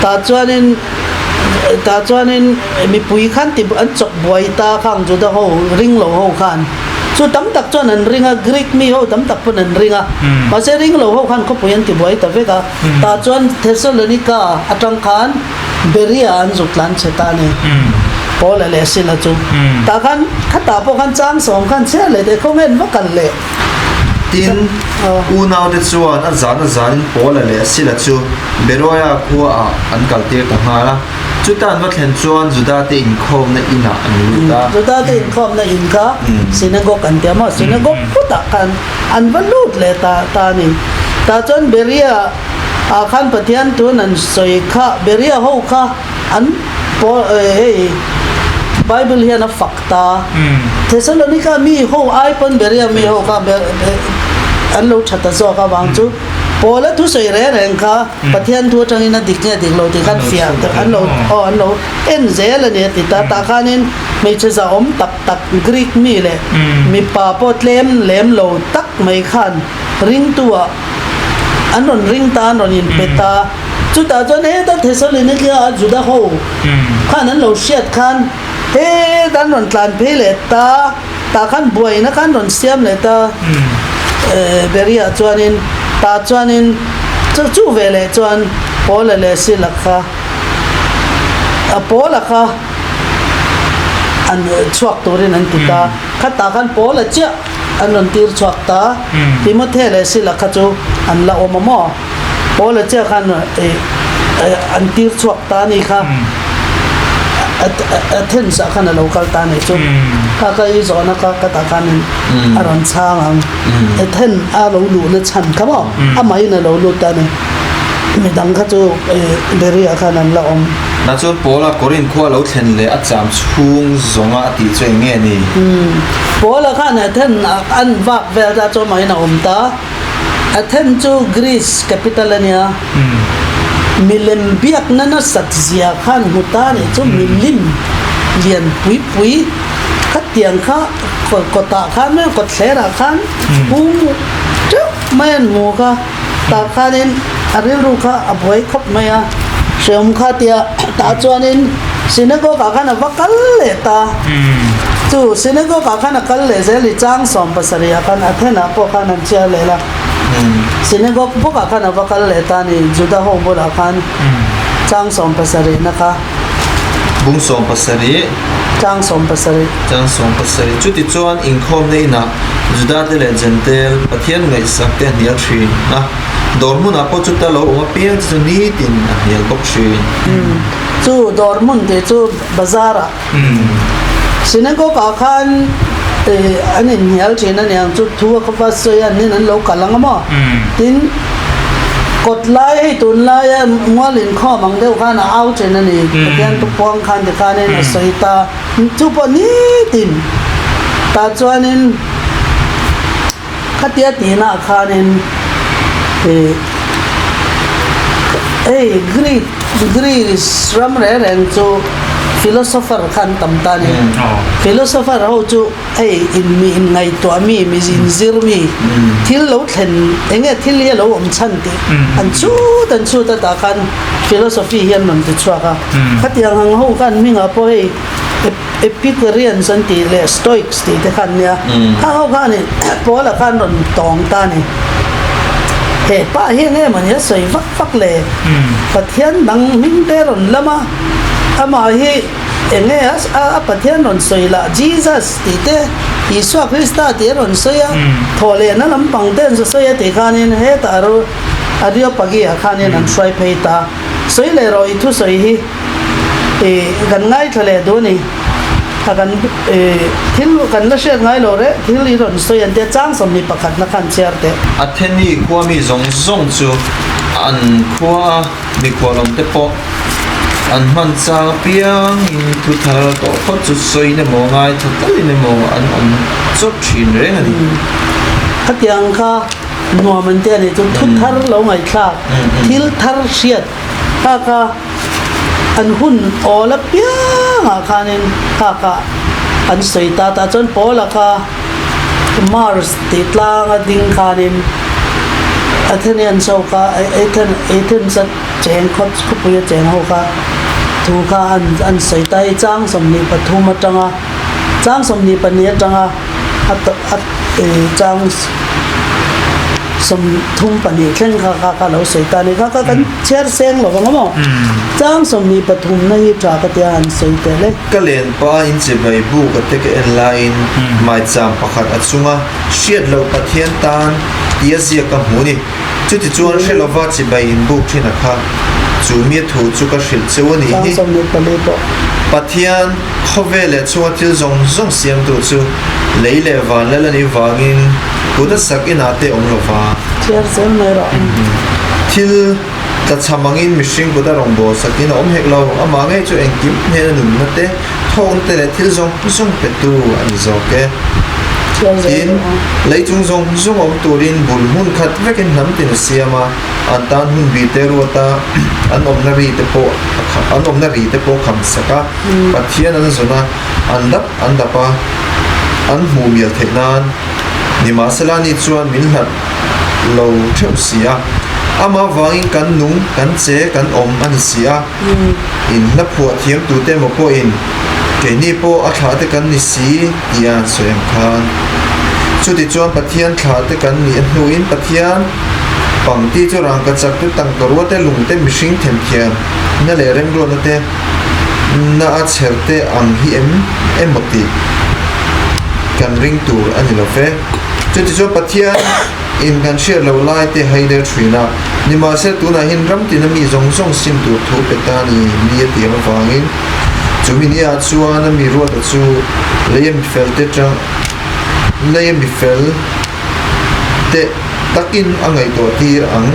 tah chuanin tah chuanin mipui khan ti an chawk buai ta khang Juda ho ring lo ho khan. Chu tam tak chuan an ring a, Greek mi ho tam tak pawn an ring a, mahse ring lo ho khan khawpui an ti buai ta vek a. Tah chuan Thessalonica atang khan Berea an zuk tlan chhe ta a ni, Paula leh Sila chu. Tah khan khatah pawh khan chang sawm khan chhiar leh teh khawnge an va kal leh. Tin, unaute chuan a zan a zanin Paula leh Sila chu Beroia khuaah an kaltir ta nghal a. Chuta an va thlen chuan Judate inkhawmna inah an lut a. Judate inkhawmna in kha synagogue an ti a maw? Synagogue phutah khan an va lut leh ta ta a ni. Tah chuan Berea ah khan Pathian tun an sawi kha Berea ho kha an pawl hei Bible hian a fak ta. Thessalonica mi ho ai pawn Berea mi ho kha an lo tha ta zawk avang chu Paula thusawi reng reng kha Pathian thu atangin a dik nge dik lo tih khan fiah tak an lo aw an lo en zel a ni a ti ta. Tah khanin hmeichhe zahawm tak tak Greek mi leh mipa pawh tlem lem lo tak mai khan ringtu ah an rawn ring ta an rawn inpe ta. Chutah chuan heta Thessaloniki a Juda ho khan an lo hriat khan heta an rawn tlan phei leh ta. Tah khan buaina khan rawn siam leh ta Beria chuanin tah chuanin chu chu ve leh chuan Paula leh Sila kha a Paula kha an chhuak turin an ti ta. Khatah khan Paula chiah an rawn tir chhuak ta. Timothy leh Sila kha chu an la awm a maw? Paula chiah khan an tir chhuak ta a ni kha. Athens ah khan a lo kal ta a nih chu. Kha ka i zawhna kha ka tah khanin a rawn chhang ang. Athens a lo luhna chhan kha maw amahin a lo lut ta a ni. Midang kha chu Beria khan an la awm. Tah chuan Paula Korinth khua lo thlen leh a cham chhung zawnga a tih chu eng nge ni? Paula khan Athens ah an vak vel ta chu amahin a awm ta. Athens chu Greece capital a nia. Milem biakna nasat zia khan hmu ta nih chu milim lian pui pui khatiang kha kawtah khan mai kawtthlerah khan hung teuh mai an hmu kha tah khanin a rilru kha a buai khawp mai a hrehawm kha tia tah chuanin synagogue ah khan a va kal leh ta. Chu synagogue ah khan a kal leh zel i chang 70 ah khan Athens ah pawh khan an chhiar leh la. Synagogue bawkah khan a va kal leh ta a ni, Juda ho bulah khan chang 70 na kha. Bung 70. Chang 70. Chang 70. Chutichuan inkhawmna inah Judate leh Jentail Pathian ngaihsak te a hnial thin a, dawr hmunah pawh chuta lo awm apiang te chu nitin a hnial bawk thin. Chu dawr hmun tih chu bazar ah Synagogue ah khan an inhnial thin a niang chu thu a khawpa sawi a an an lo kal ang a maw? Tin, kawt lai hei tunlaia mual inkhawm ang deuh khan a au thin a ni. Pathian thupuang khan tikhanin a sawi ta. Chu pawh nitin tah chuanin Khatia tihnaah khanin ih hei Greek Greece ram reng reng chu philosopher kha an tam ta a ni. Philosopher ho chu hei in mi in ngaihtuah mi mi in zir mi thil lo thlen eng nge thil hi a lo awm chhan tih an chhut an chhut a tah khan philosophy hi an rawn ti chhuak a. Khatiang ang ho khan hmingah pawh hei Epicureans an tih leh Stoics tih te kha an nia. Kha ho khan ih Paula khan rawn tawng ta a ni. He pa hi enge mawni a sawi vak vak le? Pathian dang hming te rawn lam a, amah hi enge a Pathian rawn sawi lah Jesus tih te, Isua Krista tih a rawn sawi a, thawhlehna lampang te an sawi a tih khanin hetah Areopagi-ah khanin an hruai phei ta. Sawi leh rawh i thusawi hi. Ih kan ngaithla leh duh a ni. A kan ih thil kan la hriat ngai lo reh thil i rawn sawi an tia chang 21 na khan chhiar teh. Atheni khua mi zawng zawng chu an khua a mikhual awm te pawh an hman chang apiangin thu thar tawh phawt chu sawiin emaw ngaithla talin emaw an awm chawt thin reng a ni. Khatiang kha nuam an tia ni chu thu thar lo ngaihthlak thil thar hriat kha kha An hun awl apiangah khanin khakah an sawi ta tah chuan Paula kha Mars tih tlanga ding khanin Athenians ho kha Athens a cheng khawpui a cheng ho kha thu kha an sawi ta hi chang 23 atanga chang 22 atanga a chang 32 thleng kha kha kha lo sawi ta a ni kha kha kan Chhiar seng lo vang a maw? Chang 23 na hi tha ka tia an sawi tel e. Ka len pa in chibai buk a te ka en laiin maicham pakhat a chunga hriat loh Pathian tan tia ziak ka hmu ni. Chuti chuan hre lova chibai in buk thin a kha. Chu mi thu chu ka hrilh cheu a nih hi. Chang 24 pawh. Pathian khawvel leh chunga thil zawng zawng siamtu chu lei leh van lal a nih vangin kut a sak inah te awm lova. Chhiar zel mai rawh. Thil tlachham angin mihring kut a rawn bawl sakin a awm hek lo. Amah ngei chu engkim hnena nunna te, thawkna te leh thil zawng zawng petu a ni zawk e. Tin, lei chung zawng zawng awm turin bul hmun khat vekin hnam tin a siam a, an tan hun bi te ruat a, an awmna ri te pawh an awmna ri te pawh kham sak a, Pathian an zawn a, an dap an dap a, an hmuh mial theih nan. Nimahsela ni chuan min hlat lo theuh si a, amah vangin kan nung, kan che, kan awm a ni si a. In hla phuah thiam tute emaw pawhin keini pawh a thlah te kan ni si tih a han sawi ang khan. Chutichuan Pathian thlah te kan nih a hnuin Pathian pangti chu rangkachak te, tangkarua te, lung te, mihring themthiam na leh remruatna te na a chher te ang hi em emaw tih kan ring tur a ni lo fe. Chutichuan Pathian in kan hriat loh lai te hai der thin a, nimahsela tunah hian ram tina mi zawng zawng sim tur thu pe ta ni ni a tiang avangin chumi ni ah chuan a mi ruata chu lei a mi fel te tang lei a mi fel te takin a ngaihtuah tir ang.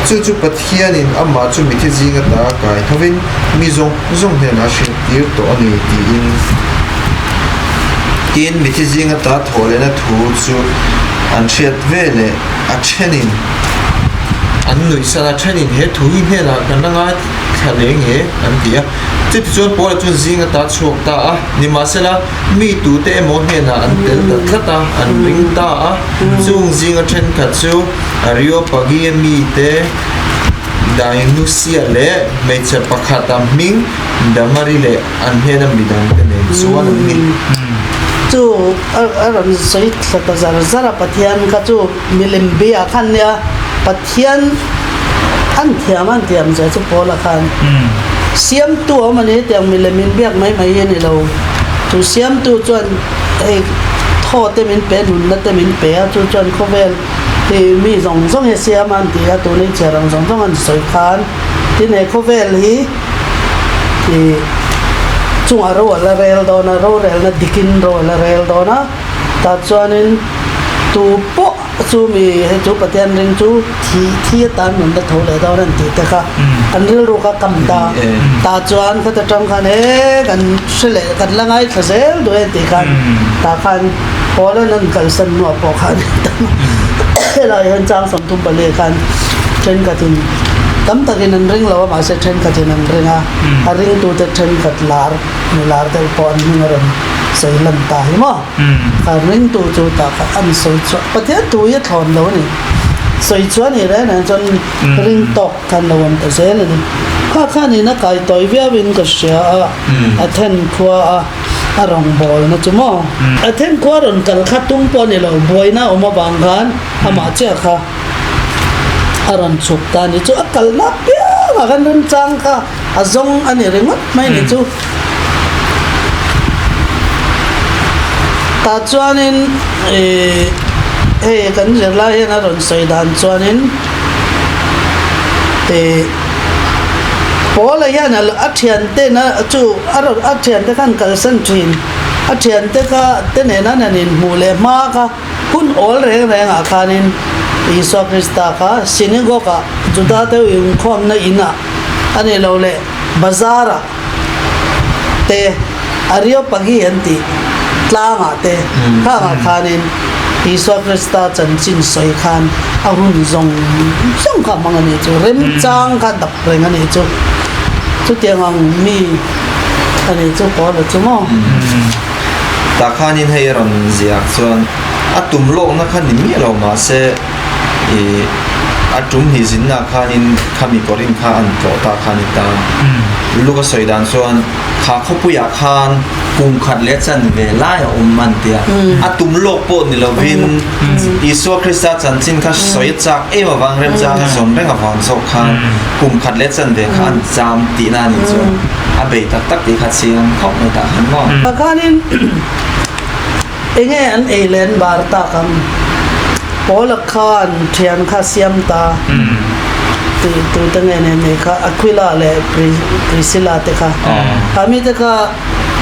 Chu chu Pathianin amah chu mithi zinga ta kai thovin mi zawng zawng hnenah a hriattir tawh a ni tiin. Tin, mithi zinga ta thawh lehna thu chu an hriat ve leh a thenin an nuihsan a, thenin he thu hi hnenah kan la ngaithla leh nge an ti a. Chutichuan Paula chuan zinga ta chhuak ta a, nimahsela mi tute emaw hnenah an tel ta tlat a, an ring ta a. Chung zinga thenkhat chu Areopagi-a mite Dionysia leh hmeichhe pakhata hming Damari leh an hnena midangte nen chuan an ni. Chu a rawn sawi thla ta zar zar a, Pathian kha chu milem bia khan nia, Pathian an thiam an thiam zia chu Paula khan siamtu a awm a ni, hetiang milem in biak mai mai hi a ni lo. Chu siamtu chuan hei thaw te min pe, nunna te min pe a, chu chuan khawvel hi mi zawng zawng hi a siam a an ti a, tuna i chhiar ang zawng zawng an sawi khan tin he khawvel hi ih chungah ro a la rel dawn a, rorelna dikin ro a la rel dawn a, tah chuanin tu pawh chu mi hei chu Pathian ring chu thi thi atan nun la tho leh dawn a ni tih te kha an rilru kha kam ta, tah chuan khata tang khan he kan hre leh kan la ngaithla zel duh e tih khan tah khan Paula'n an kalsan hnuah pawh khan helai hian chang 34 khan thenkhatin tam takin an ring lo a mahse thenkhatin an ring a, a ringtute thenkhat lar mi lar deuh pawh an hming a rawn sawi lan ta hi maw? A ringtu chu tah kha an sawi chhuah Pathian thu hi a thlawn lo a ni. Sawi chhuah a nih reng reng chuan ring tawk khan lo awm ta zel a ni. Kha khanin a kai tawi viauin ka hria a, a then khua a. A rawngbawlna chu maw? A then khua rawn kal kha tum pawh a ni lo, buaina a awm avang khan amah chiah kha a rawn chhuk ta a ni chu. A kalna apiangah khan remchang kha a zawng a ni ringawt mai a ni chu. Tah chuanin ih hei kan zirlai hian a rawn sawi dan chuanin ih. Paula hian a thiante na chu a rawn a thiante khan kalsan thin. A thiante kha te nena nan inhmuh leh hma kha hun awl reng rengah khanin Isua Krista kha synagogue-ah Juda deuh inkhawmna inah a nih loh leh bazar-ah te Areopagi an tih tlangah te khangah khanin Isua Krista chanchin sawi khan a hun zawng zawng kha a hmang a nih chu, remchang kha dap reng a nih chu. Chutiang ang mi a nih chu Paula chu maw? Tah khanin hei a rawn ziak chuan a tum lawkna kha ni miah lo mahse ih a tum hnih zinna khanin khami Korinth kha an tlawh ta kha a ni ta. Luka sawi dan chuan Kha khawpuiah khan kum khat leh chanve lai a awm an ti a. A tum lawk pawh ni lovin Isua Krista chanchin kha sawi a chak em avang remchang a zawn reng avang zawk khan kum khat leh chanve kha an cham tihna a nih chuan a bei tak tak tih kha chiang khawp mai tah khan maw. Tah khanin enge an ei leh an bar tak ang? Paula khan thian kha siam ta tih tute nge nen nei kha Aquila leh Priscilla te kha a mi te kha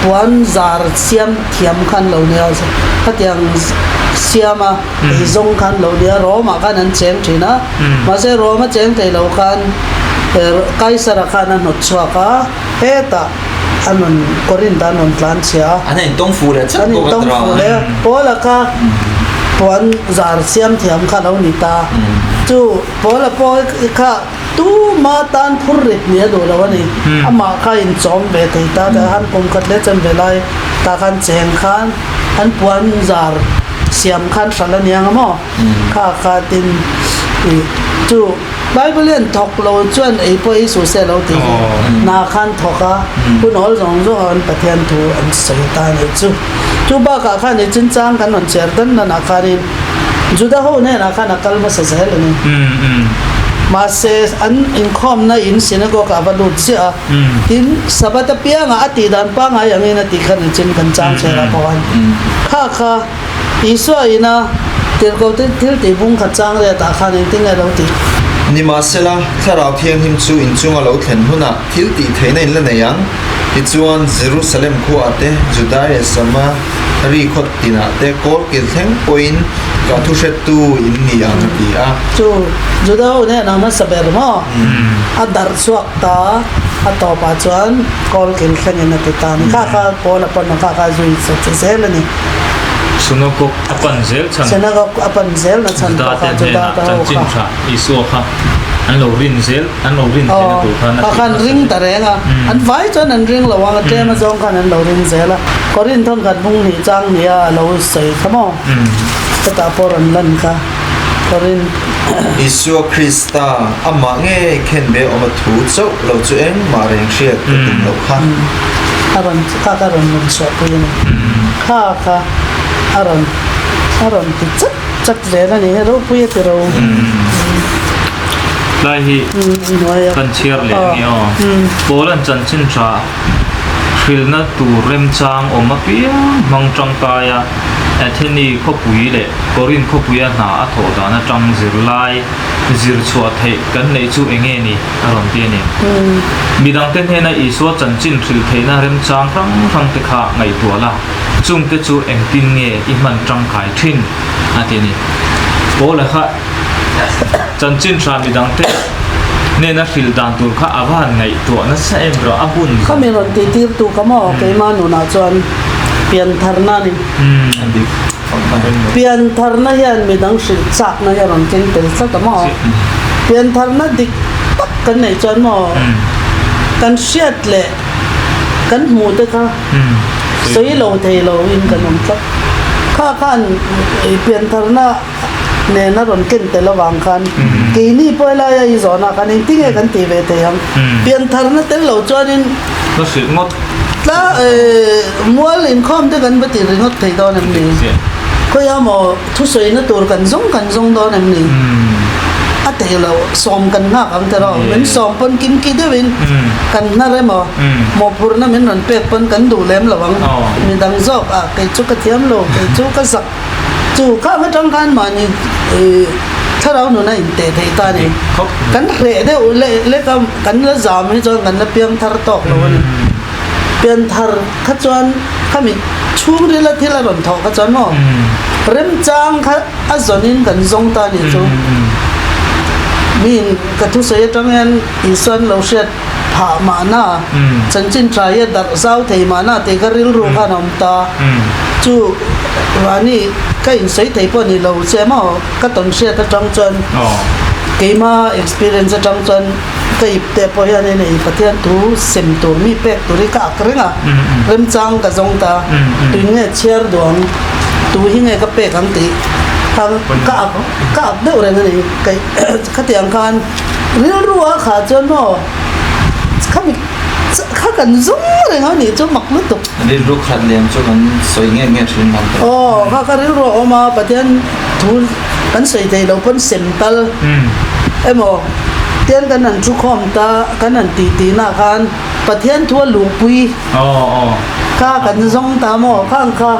puan zar siam thiam khan lo nia khatiang siam a ei zawng khan lo nia Rome ah khan an cheng thin a mahse Rome a cheng thei lo khan Kaisara khan a hnawt chhuak a hetah an rawn Korinth ah an rawn tlan chhia a. An intawng fuh leh chiah An bawk a intawng tira. fuh leh a. Paula kha puan zar siam thiam kha lo ni ta. Chu Paula pawh kha tuma tan phur rit ni a duh lo a ni. Amah kha inchawm ve thei ta tah khan kum khat leh chen ve lai tah khan cheng khan an puan zar siam khan hralh a niang a maw? Kha kha tin ih chu. Bible hian thawk lo chuan ei pawh ei suh se lo tih hi hna khan thawk a, hun awl zawng zawng ah Pathian thu an sawi ta a nih chu. Chu bakah khan i chinchang kan rawn chhiar dan dan ah khanin Juda ho hnenah khan a kal hmasa zel a ni. Mahse an inkhawmna in synagogue ah va lut ziah a, tin Sabbath apiangah a tih dan pangngai angin a tih kha ni chin kan chang chhiar ah pawh khan kha kha Isua ina tirhkoh te thil tih bung khat chang riat ah khan engtin nge lo tih? Nimahsela, Thlarau Thianghlim chu inchung a lo thlen hunah thil tih theihna in la nei ang. Tichuan, Jerusalem khuaah te, Judai leh Samari khaw tinah te kawl kil thleng pawhin ka thuhretu in ni ang, a ti a. Chu Juda ho nen ang hmasa ber maw? A darh chhuak ta, a tawpah chuan kawl kil thlengin a ti ta a ni. Kha kha Paula pawn a kha kha zui che zel a ni. Synagogue a pan zel chhan. Synagogue a pan zel na chhan Juda pawh te kha Juda hnenah te ho chanchin kha. tha Isua kha an lo rin zel, an lo rin theihna tur khan a Kha tih khan hmasa ring zel. ta reng a, an vai chuan an ring lo ang a, tlem azawng khan an lo ring zel a. Korinth hawn khat bung hnih chang nia a lo sawi kha maw? Hetah pawh rawn lan kha Korinth. Isua Krista amah ngei khen ve awm a thu chauh lo chu engmah reng hriat ka tum loh kha. A rawn, kha kha rawn rawn chhuahpui a ni. Kha kha. a rawn a rawn ti chat chat zel a ni he ropui a ti ro. Tlai hi kan chhiar leh a ni aw. Paul-a'n chanchin tha hrilhna tur remchang awm apiang hmang tangkai a, Atheni khawpui leh Korinth khawpuia hna a thawh dan atang zirlai zir chhuah theih kan neih chu eng nge ni? a rawn ti a ni. Midangte hnena Isua chanchin hrilh theihna remchang hrang hrangte kha ngaihtuah la, chungte chu engtin nge i hman tangkai thin? a ti a ni. Paula kha chanchin hra midangte hnena hrilh dan tur kha a va han ngaihtuah nasa em rawh, a hun zawng. Khami rawn tihtirtu ka maw keimah nunah chuan piantharna a ni. Piantharna hian midang hrilh chakna hi a rawn keng tel tlat a maw? Piantharna dik tak kan neih chuan maw kan hriat leh kan hmuh te kha sawi lo thei lo in kan awm tlat. Kha khan piantharna nen a rawn ken tel avang khan keini pawh helaia i zawnah khan engtin nge kan tih ve thei ang? Piantharna tel lo chuanin Tla mual inkhawm te kan va ti ringawt thei dawn em ni? Khawiah maw thusawina tur kan zawng kan zawng dawn em ni? A teh lo, sawm kan nghak ang tiraw? Min sawm pawn kimki deuhin kan hnar emaw, mawhphurhna min rawn pek pawn kan duh lem lo ang. Midang zawk ah kei chu ka thiam lo, kei chu ka zak. Chu khang atang khan mahni thlarau nuna inteh theih ta a ni. Kan hreh deuh leh lek a, kan la zam hi chuan kan la piang thar tawk lo a ni. Pian thar kha chuan khami chhungrila thil a rawn thawh kha chuan maw remchang kha a zawnin kan zawng ta a nih chu. Miin ka thusawi atang hian Isuan lo hriat phah mahna, chanchin tha hi a darh zau thei mahna tih ka rilru khan a awm ta. Chu Rani ka insawi thei pawh ni lo che maw ka tawn hriat atang chuan keima experience atang chuan ka ip te pawh hian hei Pathian thu sem tur mi pek tur hi ka ak reng a, remchang ka zawng ta, tuin nge chhiar duh ang, tu hi nge ka pek ang tih kha ka ak ka ak deuh reng a ni. Khatiang khan rilru a khah chuan maw khami kha kan zawng reng a nih chu mak lutuk. Rilru khat liam chu kan sawi nge nge thin lo tawh. Aw kha kha rilru a awm a Pathian thu kan sawi thei lo pawn sem tal emaw tian kan han thu khawm ta kan han tih tih nah khan Pathian thu a luhpui kha kan zawng ta maw khang kha.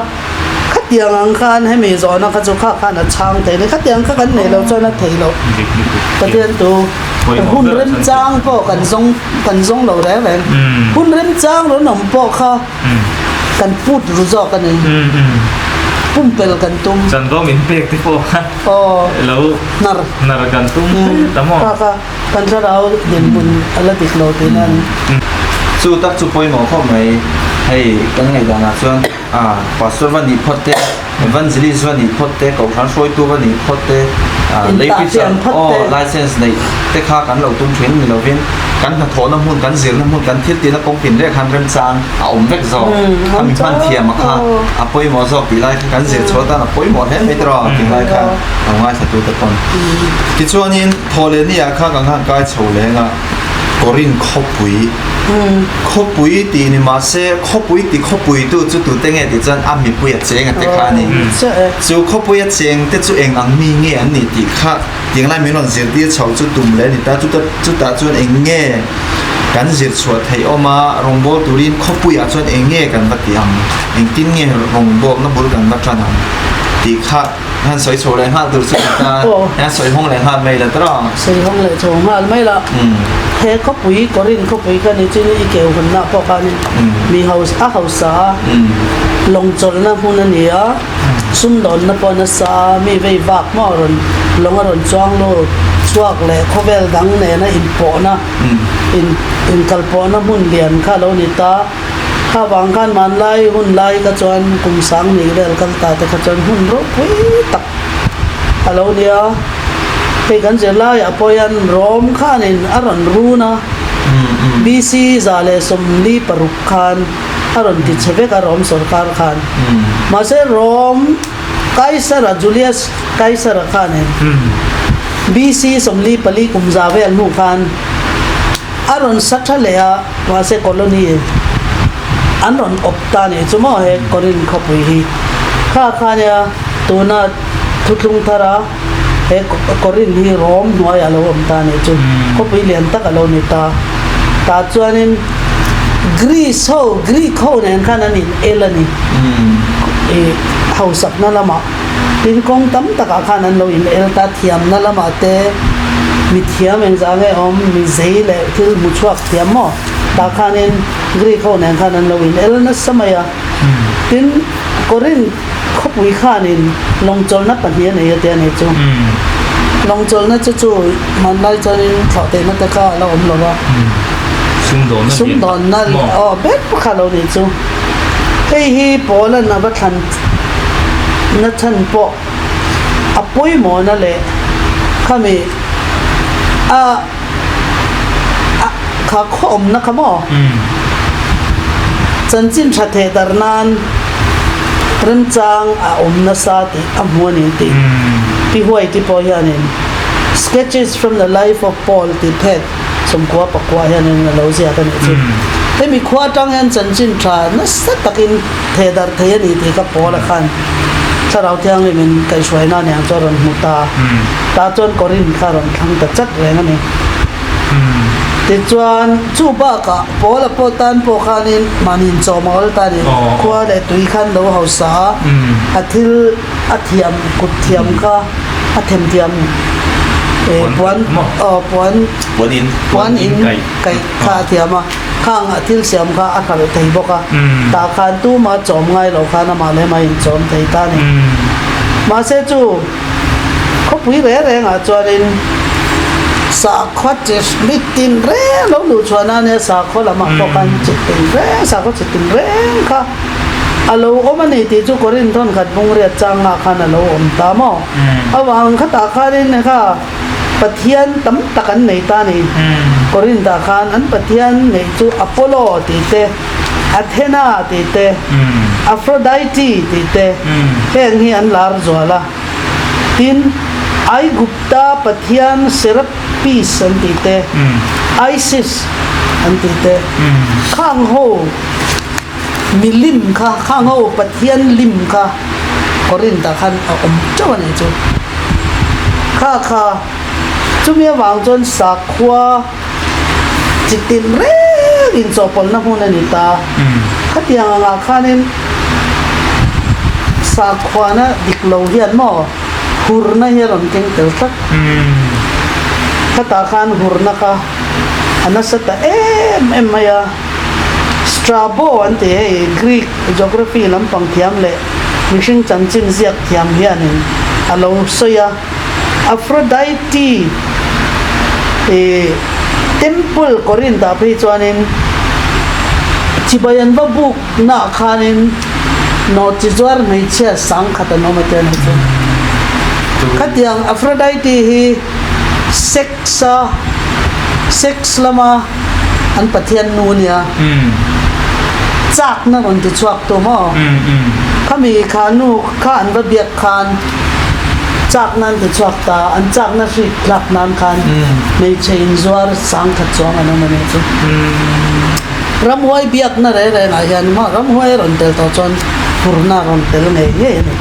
Khatiang ang khan hemi zawhna kha chu kha khan a chhang thei le. Khatiang kha kan neih loh chuan a thei loh. Pathian tu hun remchang pawh kan zawng kan zawng lo reng reng. Hun remchang rawn awm pawh kha kan put ru zawk a ni. Pumpel kan tum. Chanvo min pek te pawh kha lo hnar hnar kan tum ta maw. Kha kha kan thlarau dinhmun a la dik lo tihna a ni. Chu tak chu pawimawh khawp mai. Hei kan ngaihdanah chuan. A, Pastor va nih phawt te, Evangelist va nih phawt te, Kohhran hruaitu va nih phawt te, lei preacher aw license neih te kha kan lo tum thin ni lovin kan hnathawhna hmun, kan zirna hmun, kan thil tihna kawng tin reng khan remchang a awm vek zawk. A mi hman thiam a kha a pawimawh zawk tih lai kha kan zir chhuah atan a pawimawh hle mai tiraw tih lai kha lo ngaithla tu te pawn. Tichuanin Thawhlehni ah kha kan han kai chho leng a. Korin khawpui khawpui tih ni mahse khawpui ti khawpui tu chu tute nge tih chuan a mipui a cheng a te kha a ni. Chu khawpui a cheng te chu eng ang mi nge an ni tih kha tiang lai min rawn zirtir chho chu tum leh a ni ta. Chuta chutah chuan eng nge kan zir chhuah theih awm a, rawngbâwl turin khawpuiah chuan eng nge kan va ti ang, engtin nge rawngbâwlna bul kan va ṭan ang tih kha Han sawi chho leh nghal tur chu ni ta. Hian sawi hawng leh nghal mai la tawh a. Sawi hawng leh chho nghal mai la. He khawpui, Korin khawpui kha ni chuan i keu hawnna pawh khanin mi a hausa a, lawng chawlhna hmun a ni a, sumdawnna pawh a nasa a, mi vei vak maw a rawn lawng a rawn chuang lut chhuak leh khawvel dang nena inpawhna, inkalpawhna hmun lian kha a lo ni ta. Kha vang khan hmanlai hun lai kha chuan kum sanghnih vel kal ta te kha chuan hmun ropui tak a lo nia. Hei kan zirlaiah pawh hian Rom khanin a rawn run a, BC 146 khan a rawn ti chhe vek a Rom sorkar khan. Mahse Rom Kaisara Julius Kaisara khanin BC 44 kum za vel hnu khan A rawn sa tha leh a, mahse colony an rawn awp ta nih chu maw he Korin khawpui hi. Kha kha nia tuna thuthlung thara he Korinth hi Rome hnuaiah a lo awm ta nih chu khawpui lian tak a lo ni ta. Tah chuanin Greece ho Greek ho nen khan an in el a ni ih hausakna lamah tin kawng tam takah khan an lo in el ta thiamna lamah te mithiam engzah nge awm mi zei leh thil hmu chhuak thiam maw tah khanin Greek ho nen khan an lo in el nasa mai a. Tin, Korinth khawpui khanin lawngchawlhna pahnih a nei a tia nih chu. Lawngchawlhna chu chu hmanlai chuanin thlawhtheihna te kha a la awm lo va. Sumdawnna aw ber kha a lo nih chu. Hei hi Paula'n a va thlan na chhan pawh a pawimawhna leh khami a A kha khaw awmna kha maw? Chanchin tha theh darh nan remchang a awm nasa tih a hmu a ni tih Pi Huaiti pawh hianin Sketches from the Life of Paul tih phek sawmkua pakua hianin a lo ziak a nih chu. Hemi khua atang hian chanchin tha nasa takin theh darh thei a ni tih kha Paul-a khan Thlarau Thianghlimin kaihhruaina aniang chu a rawn hmu ta. Tah chuan Korinth kha a rawn thlang ta chat reng a ni. Tichuan, chu bakah Paula pawh tan pawh khanin mahni inchawm a awl ta a ni. Khua leh tui khan lo hausa a, a thil a thiam kut thiam kha a themthiam puan aw puan puan in kaih kha a thiam a, khang a thil siam kha a hralh thei bawk a. Tah khan tuma chawm ngai lo khan amah leh amah inchawm thei ta a ni. Mahse chu. Khawpui reng rengah chuanin sakhaw chi mit tin reng lo luh chhuah nan nia sakhaw lamah pawh khan chi tin reng sakhaw chi tin reng kha a lo awm a ni tih chu Korinth thawnkhat bungriat changah khan a lo awm ta maw? Avang khatah khanin kha Pathian tam tak an nei ta a ni. Korinth ah khan an Pathian neih chu Apollo tih te, Athena tih te, Aphrodite tih te heng hi an lar zual a. Tin, Aigupta pathian Serapis an tih te, Isis an tih te, khang ho milim kha, khang ho pathian lim kha Korinth ah khan a awm teuh a nih chu. Kha kha chumi avang chuan sakhua chi tin reng inchawhpawlhna hmun a ni ta. Khatiang angah khanin sakhuana dik lo hian maw hurna hi a rawn keng tel tlat. Khatah khan hurna kha a nasa ta em em mai a. Strabo an ti hei Greek geography lampang thiam leh mihring chanchin ziak thiam hianin a lo sawi a. Aphrodite ih temple Corinth ah phei chuanin chibai an va buk naah khanin nawhchi zuar hmeichhia sangkhat an awm a tia ni chu. Khatiang Aphrodite hi sex a sex lama an pathian nu nia chakna rawn ti chhuak tu maw khami kha nu kha an va biak khan Chak nan ti chhuak ta, an chakna hrik tlak nan khan hmeichhe inzuar sangkhat chuang an awm a nih chu. Ramhuai biakna reng rengah hian maw ramhuai a rawn tel tawh chuan hurna a rawn tel ngei ngei a ni.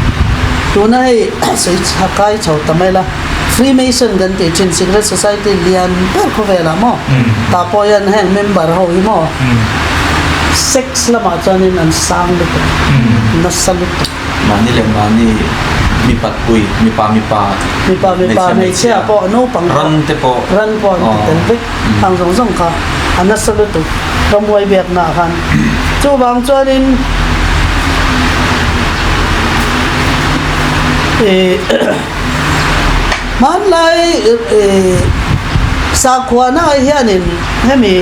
Tuna hei sawi kai chho ta mai la, Freemason kan tih thin secret society lian ber khawvelah maw tah pawh hian heng member ho hi maw sex lamah chuanin an sang lutuk, nasa lutuk. Mahni leh mahni mipat pui, mipa mipa, Mipa mipa, hmeichhia pawh, naupang pawh, ran te pawh, ran pawh an ti tel vek. Ang zawng zawng kha a nasa lutuk ramhuai biakna ah khan. Chuvang chuanin ih hmanlai ih sakhuana ah hianin hemi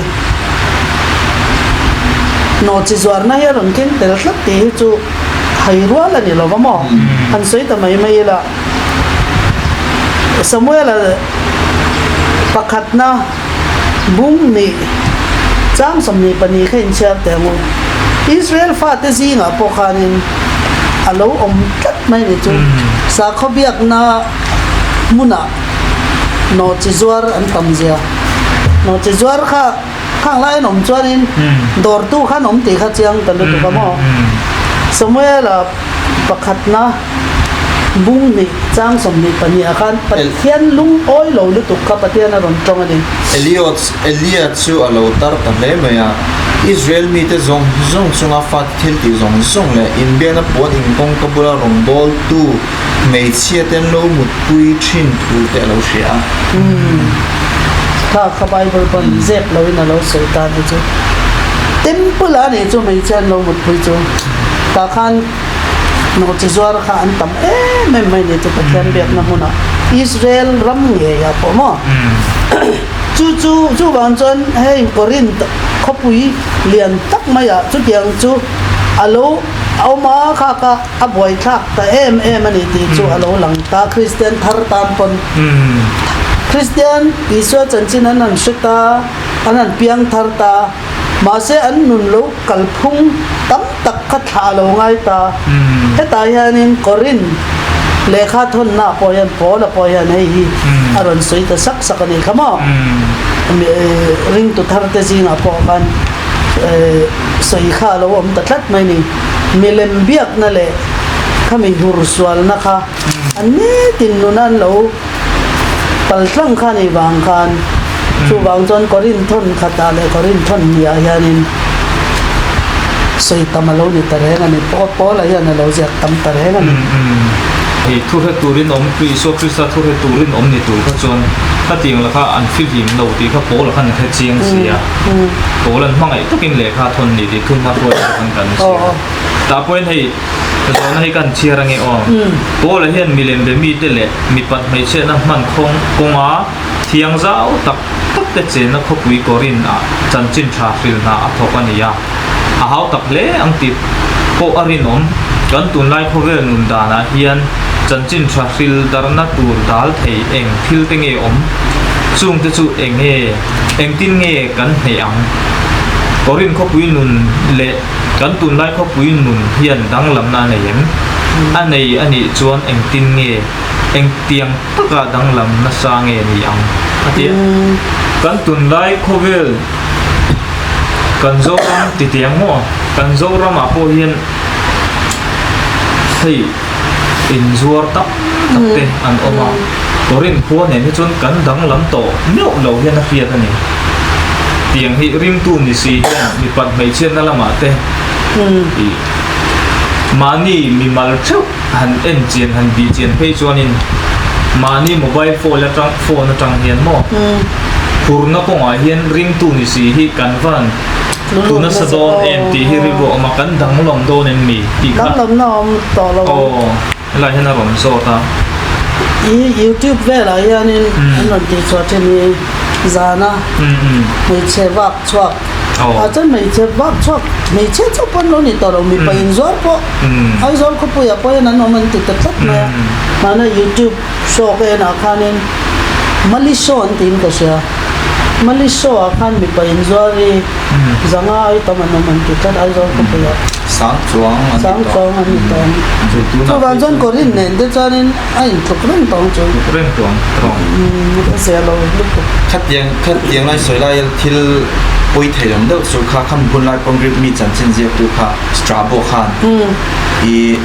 nawhchi zuarna hi a rawn keng tel tlat tih hi chu Hai rual a ni lo va maw? Han sawi ta mai mai ila, Samuela pakhatna bung nih chang 22 kha inchhiar teh ang u. Israel fate zingah pawh khanin a lo awm tlat mai ni chu. Sakhaw biakna hmunah nawhchi zuar an tam zia. Nawhchi zuar kha. Khang lai an awm chuanin dawrtu khan awm tih kha chiang ta lutuk a maw? Samuela Pakhatna bung hnih chang 22 ah khan Pathian lungawi lo lutuk kha Pathian a rawn tawng a ni. Elia chu a lo tar ta hle mai a, Israel mite zawng zawng chunga fate thil tih zawng zawng leh inbiakna puan inkawngka bula rawngbawltu hmeichhia te an lo mutpui thin thu te a lo hria a. Kha kha Bible pawn zep loin a lo sawi ta ni chu. Temple ah nih chu hmeichhia an lo mutpui chu. Tah khan nawhchi zuar kha an tam em em mai ni chu Pathian biakna hmunah Israel ram ngeiah pawh maw. Chu chu chuvang chuan hei Korinth khawpui lian tak maiah chutiang chu a lo awm a kha kha a buaithlak ta em em a ni tih chu a lo lang ta Kristian thar tan pawn Kristian Isua chanchin an han hre ta an han piang thar ta mahse an nun lo kalphung tam tak kha thlah a lo ngai ta hetah hianin Korinth lehkha thawnna pawh hian Paula pawh hian hei hi a rawn sawi ta sak sak a nih kha maw ringtu thar te zingah pawh khan sawi kha a lo awm ta tlat mai ni. Milem biakna leh khami hur sualna kha an nitin nuna an lo paltlang kha ni vang khan chuvang chuan Korinth thawn khatah leh Korinth thawn hniah hianin sawi tam a lo ni ta reng a ni. Paula hian a lo ziak tam ta reng a ni. Hei thu hre turin awm, Isua Krista thu hre turin awm ni tur kha chuan khatiang lakah an fihlim lo tih kha Paula khan a hre chiang si a. Paula'n hmangaih takin lehkha a thawn ni tih thumna hruai tur khan kan chhiar a. Tah pawhin hei zawhna hi kan chhiar ange aw. Paula hian milem be mite leh mipat hmeichhiatna hman khawng kawnga thiang zau tak tak te chenna khawpui Korinth ah chanchin tha hril hna a thawk a ni a. A hau tak hle ang tih pawh a rinawm. Kan tunlai khawvel nun danah hian chanchin tha hril darhna tur dal thei eng thil te nge awm? Chungte chu eng nge? Engtin nge kan hneh ang? Korinth khawpui nun leh kan tunlai khawpui nun hian danglamna a nei em? A nei a nih chuan engtin nge, engtiang taka danglam nasa nge ni ang? A ti a. Kan tunlai khawvel kan Zoram ti teh ang maw? Kan Zoramah pawh hian hei inzuar tak tak te an awm a, Korinth khua nen hi chuan kan danglam tawh meuh lo hian a hriat a ni. Tiang hi ringtu ni si hian mipat hmeichhiatna lamah te ih mahni mimal theuh han en chian han bih chian phei chuanin mahni mobile phone atang phone atang hian maw phurna kawngah hian ringtu ni si hi kan van Tu nasa dawn em tih hi rilru a awm a, kan danglam dawn em mi tih kha. Danglamna a awm tawh lo ang. Aw, helai hian a rawn zawt a. I youtube velah hianin an rawn tih chhuah thin hi zana hmeichhe vak chhuak ah chuan hmeichhe vak chhuak hmeichhe chauh pawn lo ni tawh lo mipa inzuar pawh Aizawl khawpuiah pawh hian an awm an ti ta tlat mai a. Mahna youtube show ka enah khanin Mali show an tiin ka hria. Mali show ah khan mipa inzuar hi zanga ai tam an awm an ti tlat Aizawl khawpuiah. Sang chuang an ni tawh. Sang chuang an ni tawh ang. Chuvang chuan Korin nen te chuanin a intluk reng tawh ang chu. Tluk reng tawh ang tawng. Umm a zia lo lutuk. Khatiang khatiang lai sawi lai thil pawi thei awm deuh chu kha khami hun lai pawn Greek mi chanchin ziaktu kha Strabo khan i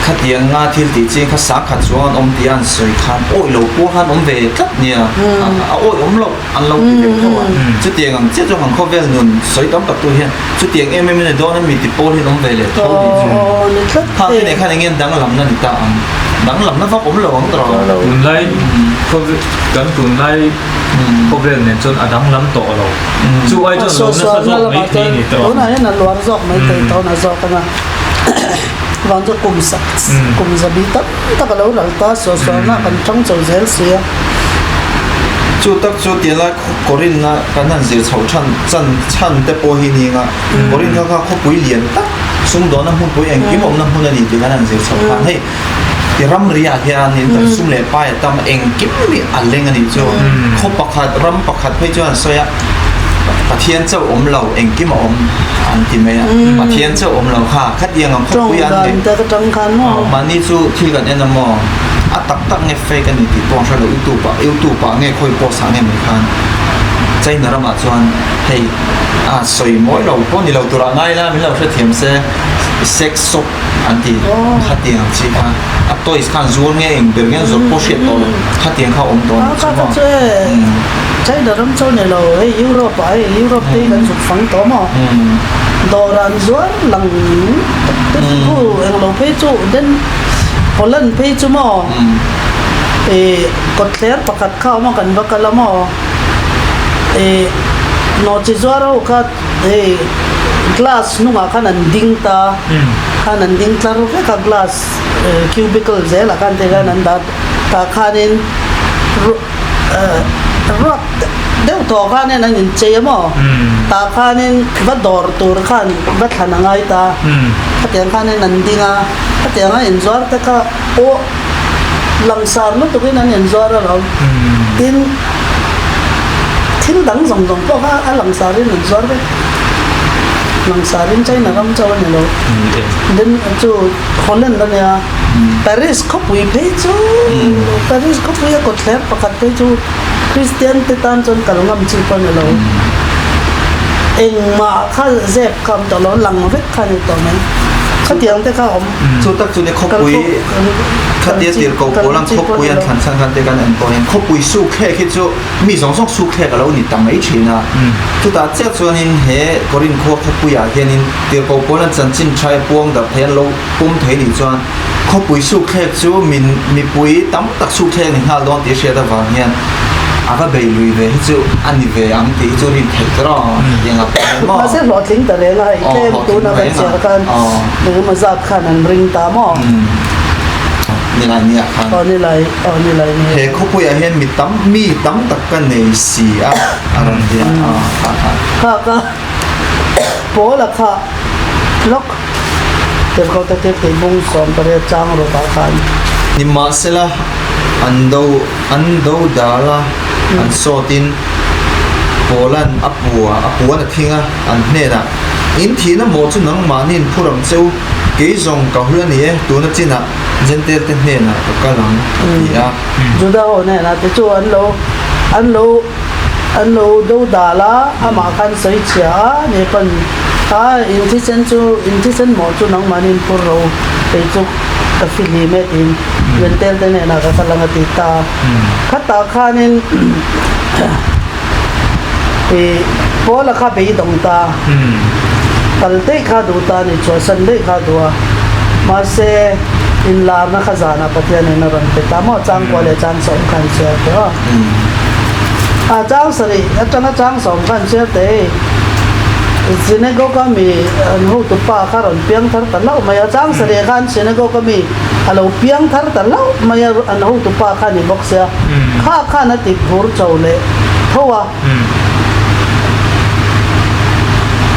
Khatiang nga thil tih chiang kha sangkhat chuang an awm tih a an sawi khan awih lo pawh khan awm ve tlat nia, a awih awm loh an lo ti ve tho a. Chutiang ang chiah chu han khawvel nun sawi tam tak tu hian chutiang em em in a dawn a mi ti pawl hian awm ve leh tho tih chu khang te nen khan eng nge danglamna ni ta ang, danglamna vak awm lo ang tawh lo. Tunlai khawvel kan tunlai khawvel nen chuan a danglam tawh lo. Chu ai chuan lo nasa zawk mai thei ni tawh. Tunah hian a luar zawk mai thei tawh na zawk a na. Vang chu kum sak kum zabi tam tak a lo ral ta suah suahna kan tang chho zel si a. Chu tak chu tialai Korinna kan han zir chhoh than chan chhan te pawh hi ni anga Korin kha kha khawpui lian tak sumdawnna hmunpui engkim awmna hmun a ni tih kan han zir chhoh khan hei i ramri ah hianin kan sum leh pai a tam engkim hi a leng a nih chu khaw pakhat ram pakhat phei chuan an sawi a Pathian chauh awm lo engkim a awm an ti mai a Pathian chauh awm lo kha khatiang ang khawpui an Tawng dan te atang khan maw? Mahni chu thil kan en a maw a tak tak nge fake a ni tih pawh an hre lo youtube ah youtube ah nge khawi post ah nge mai khan China ramah chuan hei a sawi mawi lo pawh ni lo turah ngai la min lo hrethiam se. Sex shop an ti khatiang ang chi kha a toys khan zuar nge eng ber nge zawrh pawh hriat tawh lo khatiang kha a awm tawh a nih chu maw. China ram chu ni lo hei Europe ah hei Europe te hi kan zuk fang tawh maw dawr ah an zuar lang te khu englo phei chu then Holland phei chu maw ih kawtthler pakhat kha a awm a kan va kal a maw ih nawhchi zuar ho kha Hei glass hnungah khan an ding ta khan an ding tlar vek a glass cubicle zelah khan te hian an dah tah khanin ruak deuh tawh khanin an inchei a maw tah khanin va dawr tur khan va thlan a ngai ta khatiang khanin an ding a khatiang a inzuar te kha pawh langsar lutukin an inzuar alawm tin. Thil dang zawng zawng pawh kha a langsarin an zuar vek. Langsarin China ram chauh a ni lo. Then chu Holland a nia. Paris khawpui phei chu Paris khawpui a kawtthler pakhat phei chu Christian te tan chuan kal ngam chi pawh a ni lo. Engmah kha zep kha a awm tawh lo, lang vek kha a ni tawh mai. Khatiang te kha a awm. Chu tak chu ni khawpui khatia tir ko pawl ang khawpui an thlan chhan khan te kan en pawh hian khawpui suk thlek hi chu mi zawng zawng suk thlek a lo ni ta mai thin a. Chutah chiah chuanin he Korin khua khawpuiah hianin tir ko pawl an chanchin tha e puang darh thei an lo pawm thei nih chuan khawpui suk thlek chu min mipui tam tak suk thlek ni nghal dawn tih hriat avang hian a va bei lui ve hi chu a ni ve ang tih hi chu rin theih ta rawh tih ang a pawh maw. Mahse hlawhtling ta reng a hei tlem tuna kan chhiar khan engemaw zat khan an ring ta maw. Nilai ni ah khan. Aw nilai aw nilai ni. He khawpuiah hian mi tam mi tam tak ka nei si a a rawn ti a kha kha. Kha ka pawl a kha lawk Tirhkohte thiltih bung 18 chang rawk ah khan. Nimahsela an do an do dal a an sawtin Paula'n a pua a puan a thing a an hnenah In thihna maw chu nangmahniin phur ang che u, kei zawng ka hul a ni e, tuna chinah Jentail te hnenah ka kal ang a ti a. Juda ho hnenah te chu an lo an lo an lo do dal a, amah khan sawi chhia a, ni pawn kha in thisen chu in thisen mawh chu nangmahniin phur ro kei chu ka fihlim e tiin Jentail te hnenah ka kal ang a ti ta. Khatah khanin I Paula kha beidawng ta, kal daih kha duh ta a ni, chhuahsan daih kha duh a. Mahse, inlarna kha zanah Pathianin a rawn pe ta maw? Chang kua leh chang sawm khan chhiar teh aw. A chang sarih atanga chang sawm khan chhiar teh hei. Synagogue-a mi an hotupa kha rawn piang thar ta hlauh mai a. Chang sarih khan synagogue-a mi a lo piang thar ta hlauh mai a, an hotupa kha a ni bawk sia. Kha khan a ti phur cho leh tho a.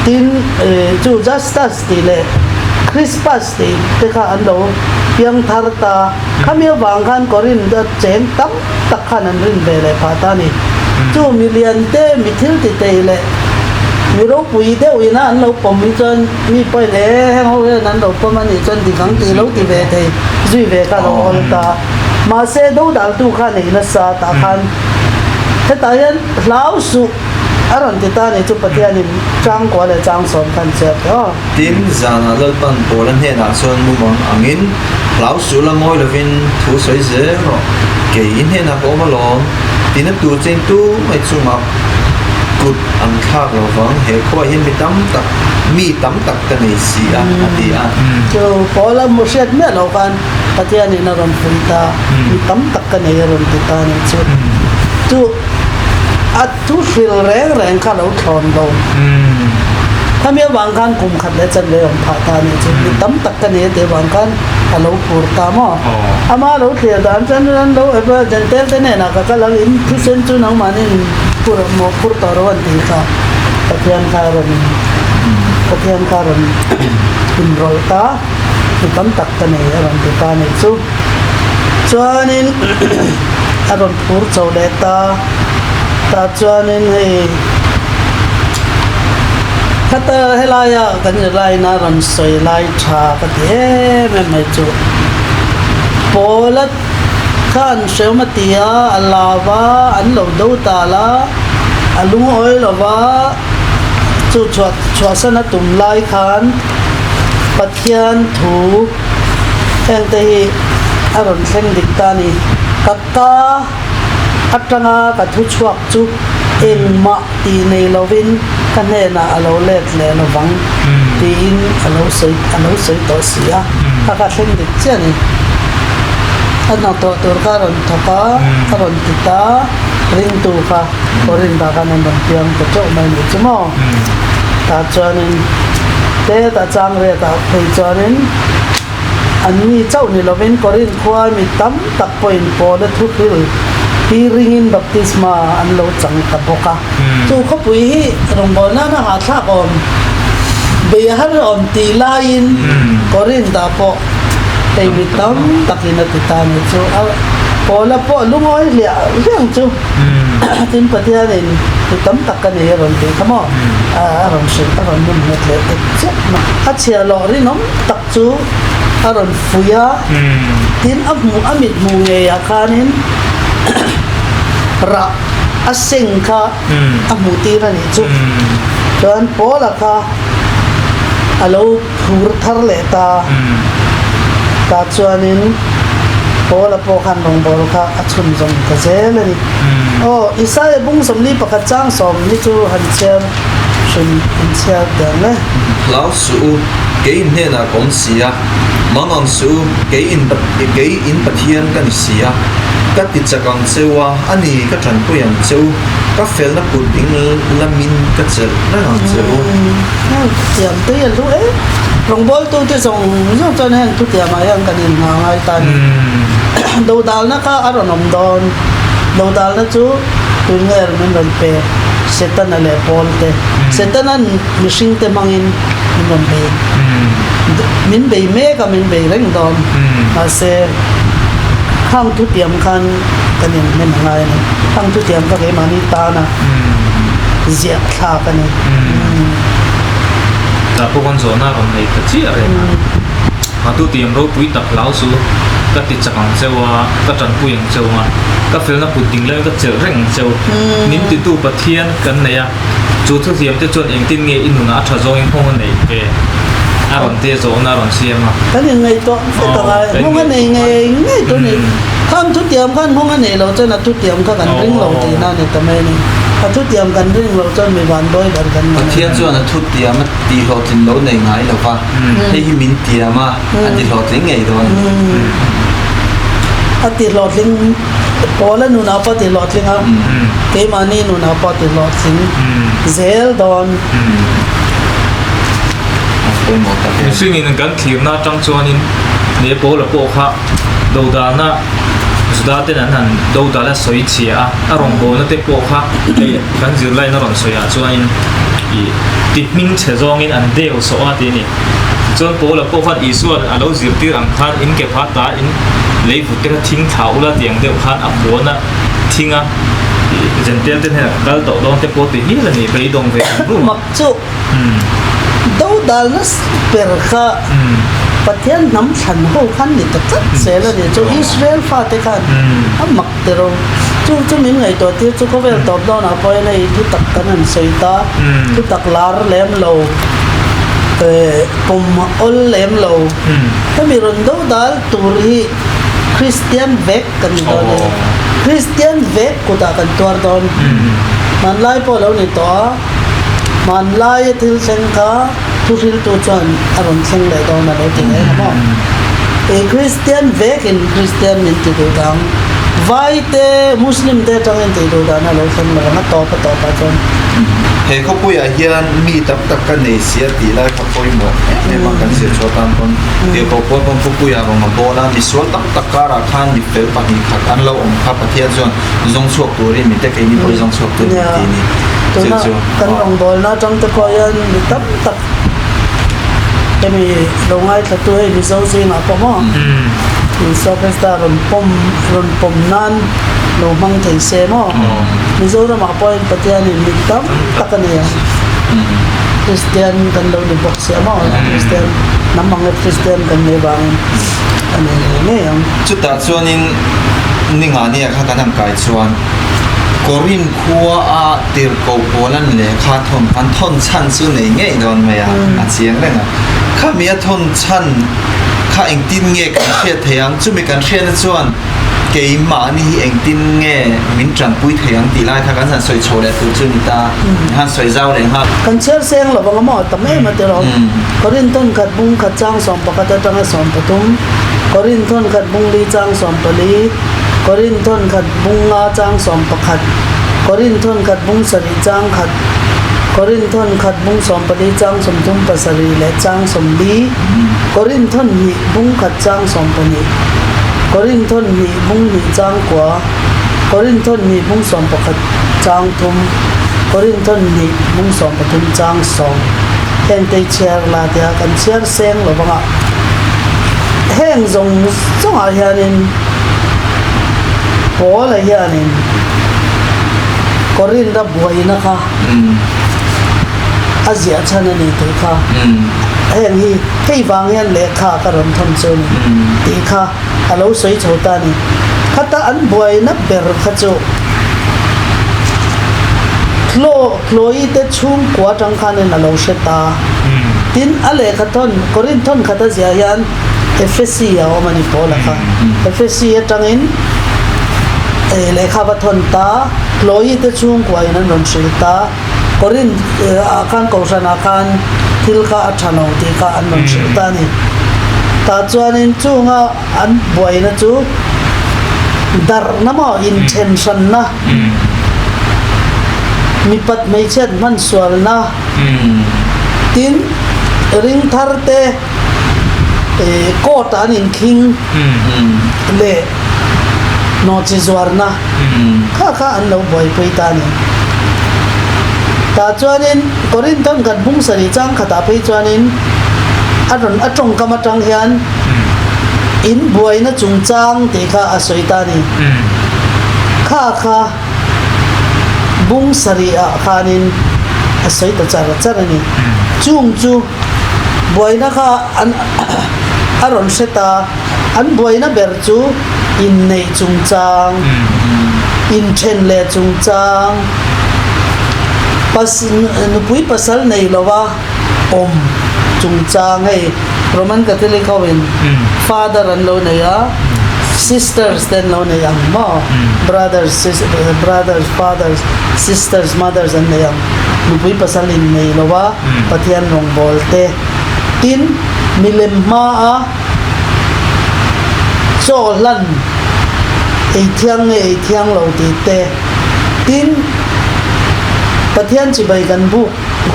Tin, chu Justus tih leh Crispus tih te kha an lo piang thar ta. Khami avang khan Korinth a cheng tam tak khan an rin ve leh phah ta a ni. Chu mi lian te, mi thil ti thei leh mi ropui deuh ina an lo pawm hi chuan mi pawhin e heng ho hian an lo pawm a nih chuan dik ang tih lo ti ve thei zui ve kha a lo awl ta. Mahse, dodaltu kha nei nasa tah khan hetah hian hlau suh a rawn ti ta a ni chu Pathianin changkua leh changsawm khan chhiar teh aw. Tin, zanah Lalpan Paula hnenah chuan mumang angin, Hlau suh la ngawi lovin thu sawi zel rawh, kei i hnenah ka awm alawm, tina tur chein tu mai chungah kut an thlak lo vang, he khuaah hian mi tam tak, mi tam tak ka nei si a, a ti a. Chu Paula mu hriat miah loh khan Pathianin a rawn pui ta, mi tam tak ka nei a rawn ti ta a nih chu. Chu a thu hril reng reng kha lo thlawn lo. Khami avang khan kum khat leh chanve awm phah ta a nih chu. Mi tam tak ka nei a tih avang khan a lo phur ta maw. Ama lo thlir dan chuan an lo Jentail te hnenah ka kal ang, in thisen chu nangmahni in phur maw phur tawh ro an tih kha Pathian kha a rawn Pathian kha a rawn inrawlh ta. Mi tam tak ka nei a rawn ti ta a nih chu. Chuanin a rawn phur chho leh ta, tah chuanin hei khata helaia kan zirlaina rawn sawi lai tha ka ti em em mai chu. Pawla kha an hrehawm a ti a, a la va, an lo do tal a, a lungawi lo va, chu chhuah chhuahsan a tum lai khan. Pathian thu hengte hi a rawn thleng dik ta a ni. Ka ka atanga ka thu chhuak chu engmah tih nei lovin ka hnenah a lo let leh lovang tiin a lo sawi a lo sawi tawh si a, kha kha thleng dik chiah a ni. A hnathawh tur kha a rawn thawk a, a rawn ti ta, ringtu kha Korinth ah khan an rawn piang ta teuh mai a nih chu maw? Tah chuanin Tet a chang riat ah phei chuanin Anni chauh ni lovin Korinth khua mi tam tak pawhin Paula thuhril hi ringin baptisma an lo chang ta bawk a. Chu khawpui hi rawngbâwl nana hahthlâk awm, bei a har awm tih laiin Korinth-ah pawh hei mi tam takin a ti ta a ni. Chu Paula pawh lungawi hliah hliang chu tin Pathianin mi tam tak ka nei a rawn tih kha maw? A rawn hrilh, a rawn nun nghet leh ta chiah mai. A chhiahhlawh rinawm tak chu a rawn fuih a, tin a hmuh a mit hmuh ngeiah khanin rah a seng kha a hmuh tir a nih chu. Chuan Paula kha a lo phur thar leh ta, tah chuanin Paula pawh khan rawngbâwl kha a chhunzawm ta zel a ni. Aw, Isaia bung 41 chang sawm hi chu han chhiar hrim inchhiar teh ang e. Hlau suh u, kei in hnenah ka awm si a, mangang suh u, kei in kei in Pathian ka ni si a, ka ti chak ang che u a, a ni ka tanpui ang che u, ka felna kut ding lamin ka chelh reng ang che u. Heng thutiam te hi a hlu em? Rawngbawltute zawng zawng chuan heng thutiamah hian kan inhma ngai ta a ni. Dodalna kha a rawn awm dawn. Dodalna chu tun nge min rawn pe Setana leh Paul te. Setana'n mihringte hmangin min rawn bei. Min bei mek a, min bei reng dawn. Mahse, khang thutiam khan kan inhnem a ngai a ni. Khang thutiam kha keimahni tana ziah thlak a ni. Tah pawh kan zawhna a rawn nei ta chiah reng a. A thutiam ropui tak hlau chu ka ti chak ang cheu a, ka tanpui ang cheu ang a, ka felna kut ding laiin ka chelh reng ang cheu. Min titu Pathian kan nei a, chu thutiam te chuan engtin nge i nunah a tha zawngin nghawng a neih ve? A rawn tia zawhna a rawn siam a. Kan inngaihtuah vek ang a, nghawng a nei ngei ngei tur a ni. Khang thutiam khan nghawng a nei lo chuan a thutiam kha kan ring lo tihna a ni ta mai a ni. A thutiam kan ring lo chuan mi van dawi ber kan ni mai. Pathian chuan a thutiam a tihhlawhtlin lo nei ngai lo va. Hei hi min tiam a, a ti hlawhtling ngei dawn a ni. A ti hlawhtling, Paula nunah pawh a ti hlawhtling a, keimahni nunah pawh a ti hlawhtling zel dawn. Pawimawh tak em. Mihringin kan thlirna atang chuanin he Paula pawh kha dodalna Juda ten an han dodal a sawi chhia a, a rawngbawlna te pawh kha hei kan zirlaiin a rawn sawiah chuanin ih ti hming chhe zawngin an deu sawh a tih a ni. Tichuan Paula pawh khan Isua'n a lo zirtir ang khan in ke pha ta in lei vut te kha thing thla ula tih ang deuh khan a puan a thing a, ih Jentail te hnenah ka kal tawh dawn te pawh ti hial a ni, beidawng ve ang rum a. Mak chu dodalna ber kha Pathian hnam thlan ho khan ni ta tlat zel a ni chu Israel fate khan a mak tero. Chu chu min ngaihtuah tir chu khawvel tawp dawnah pawhin hei thutak kan han sawi ta, thutak lar lem lo, eh pawm awl lem lo. Hemi rawn do dal tur hi Kristian vek kan ni dawn a ni. Kristian vek kutah kan tuar dawn. Hmanlai pawh a lo ni tawh a, hmanlaia thil thleng kha thuhriltu chuan a rawn thleng leh dawn a lo ti reng a maw? I Kristian vekin Kristian min ti duh dang, Vai te, Muslim te atangin tih duh dan a lo thleng lo ang a tawp a tawpah chuan. He khawpuiah hian mi tam tak ka nei sia tih lai kha pawimawh em em a kan zir chhuah tan pawn tirhkoh pawn pawn khawpuiah rawn a bawl a, misual tam tak karah khan mi fel pahnih khat an lo awm kha Pathian chuan zawng chhuak turin mi te keini pawh hi zawng chhuak tur min ti ni. Tuna kan rawngbawlna atang te pawh hian mi tam tak hemi lo ngaithlatu hei Mizo zingah pawh maw Isua Krista rawn pawm rawn pawm nan lo hmang thei se maw Mizoramah pawh hian Pathianin mi tam tak a nei a Kristian kan lo ni bawk sia maw Kristian hnam ang e Kristian kan nih avangin a nei ngei ngei ang. Chutah chuanin Ningania kha kan han kai chuan Korin khua a tirhkoh pawl an lehkha thawn khan thawn chhan chu nei ngei dawn mai a, a chiang reng a. Khami a thawn chhan kha engtin nge kan hriat thei ang? Chumi kan hriatna chuan keimahni hi engtin nge min tanpui thei ang tih lai kha kan han sawi chho leh tur chu a ni ta. Han sawi zau leh nghal. Kan chhiar seng lo vang a maw tam em a tiraw? Korinthon khat bung khat chang 11 atanga 13, Korinthon khat bung li chang 14, Korinthon khat bung nga chang 11, Korinthon khat bung sarih chang khat, Korinthon khat bung 14 chang 37 leh chang 40, Korinthon hnih bung khat chang 12, Korinthon hnih bung hnih chang kua, Korinthon hnih bung 11 chang thum, Korinthon hnih bung 13 chang sawm. Heng te chhiar la tia kan chhiar seng lo vanga heng zawng zawngah hianin Paula hianin Korinth-a buaina kha a ziah chhan a ni tih kha heng hi hei vang hian lehkha ka rawn thawn chu a ni tih kha a lo sawi chho ta a ni. Khata an buaina ber kha chu Chloe te chhungkua atang khanin a lo hre ta. Tin, a lehkha thawn, Korinth thawn khat a ziah hian Ephesi a awm a ni Paula kha. Ephesi atangin lehkha va thawn ta, Chloe te chhungkuain an rawn hrilh ta. Korinth ah khan Kohhran ah khan thil kha a tha lo tih kha an rawn hrilh ta a ni. Tah chuanin chunga an buaina chu darhna maw inthen hranna, mipat hmeichhiat hmansualna, tin ring thar te court ah an inkhing leh nawhchi zuarna kha kha an lo buaipui ta a ni. Tah chuanin Korinthon khat bung sarih chang khatah phei chuanin a rawn a tawngkam atang hian in buaina chungchang tih kha a sawi ta a ni. Kha kha bung sarih ah khanin a sawi ta char char a ni. Chung chu buaina kha an a rawn hre ta. An buaina ber chu inneih chungchang, inthen leh chungchang, nupui pasal nei lova awm chungchang hei Roman Catholic ho in father an lo nei a, sisters te an lo nei ang maw, brothers, brothers, fathers, sisters, mothers an nei ang, nupui pasal innei lova Pathian rawngbâwl te, tin milem hmaa Chaw hlan ei thiang nge ei thiang lo tih te, tin Pathian chibai kan buk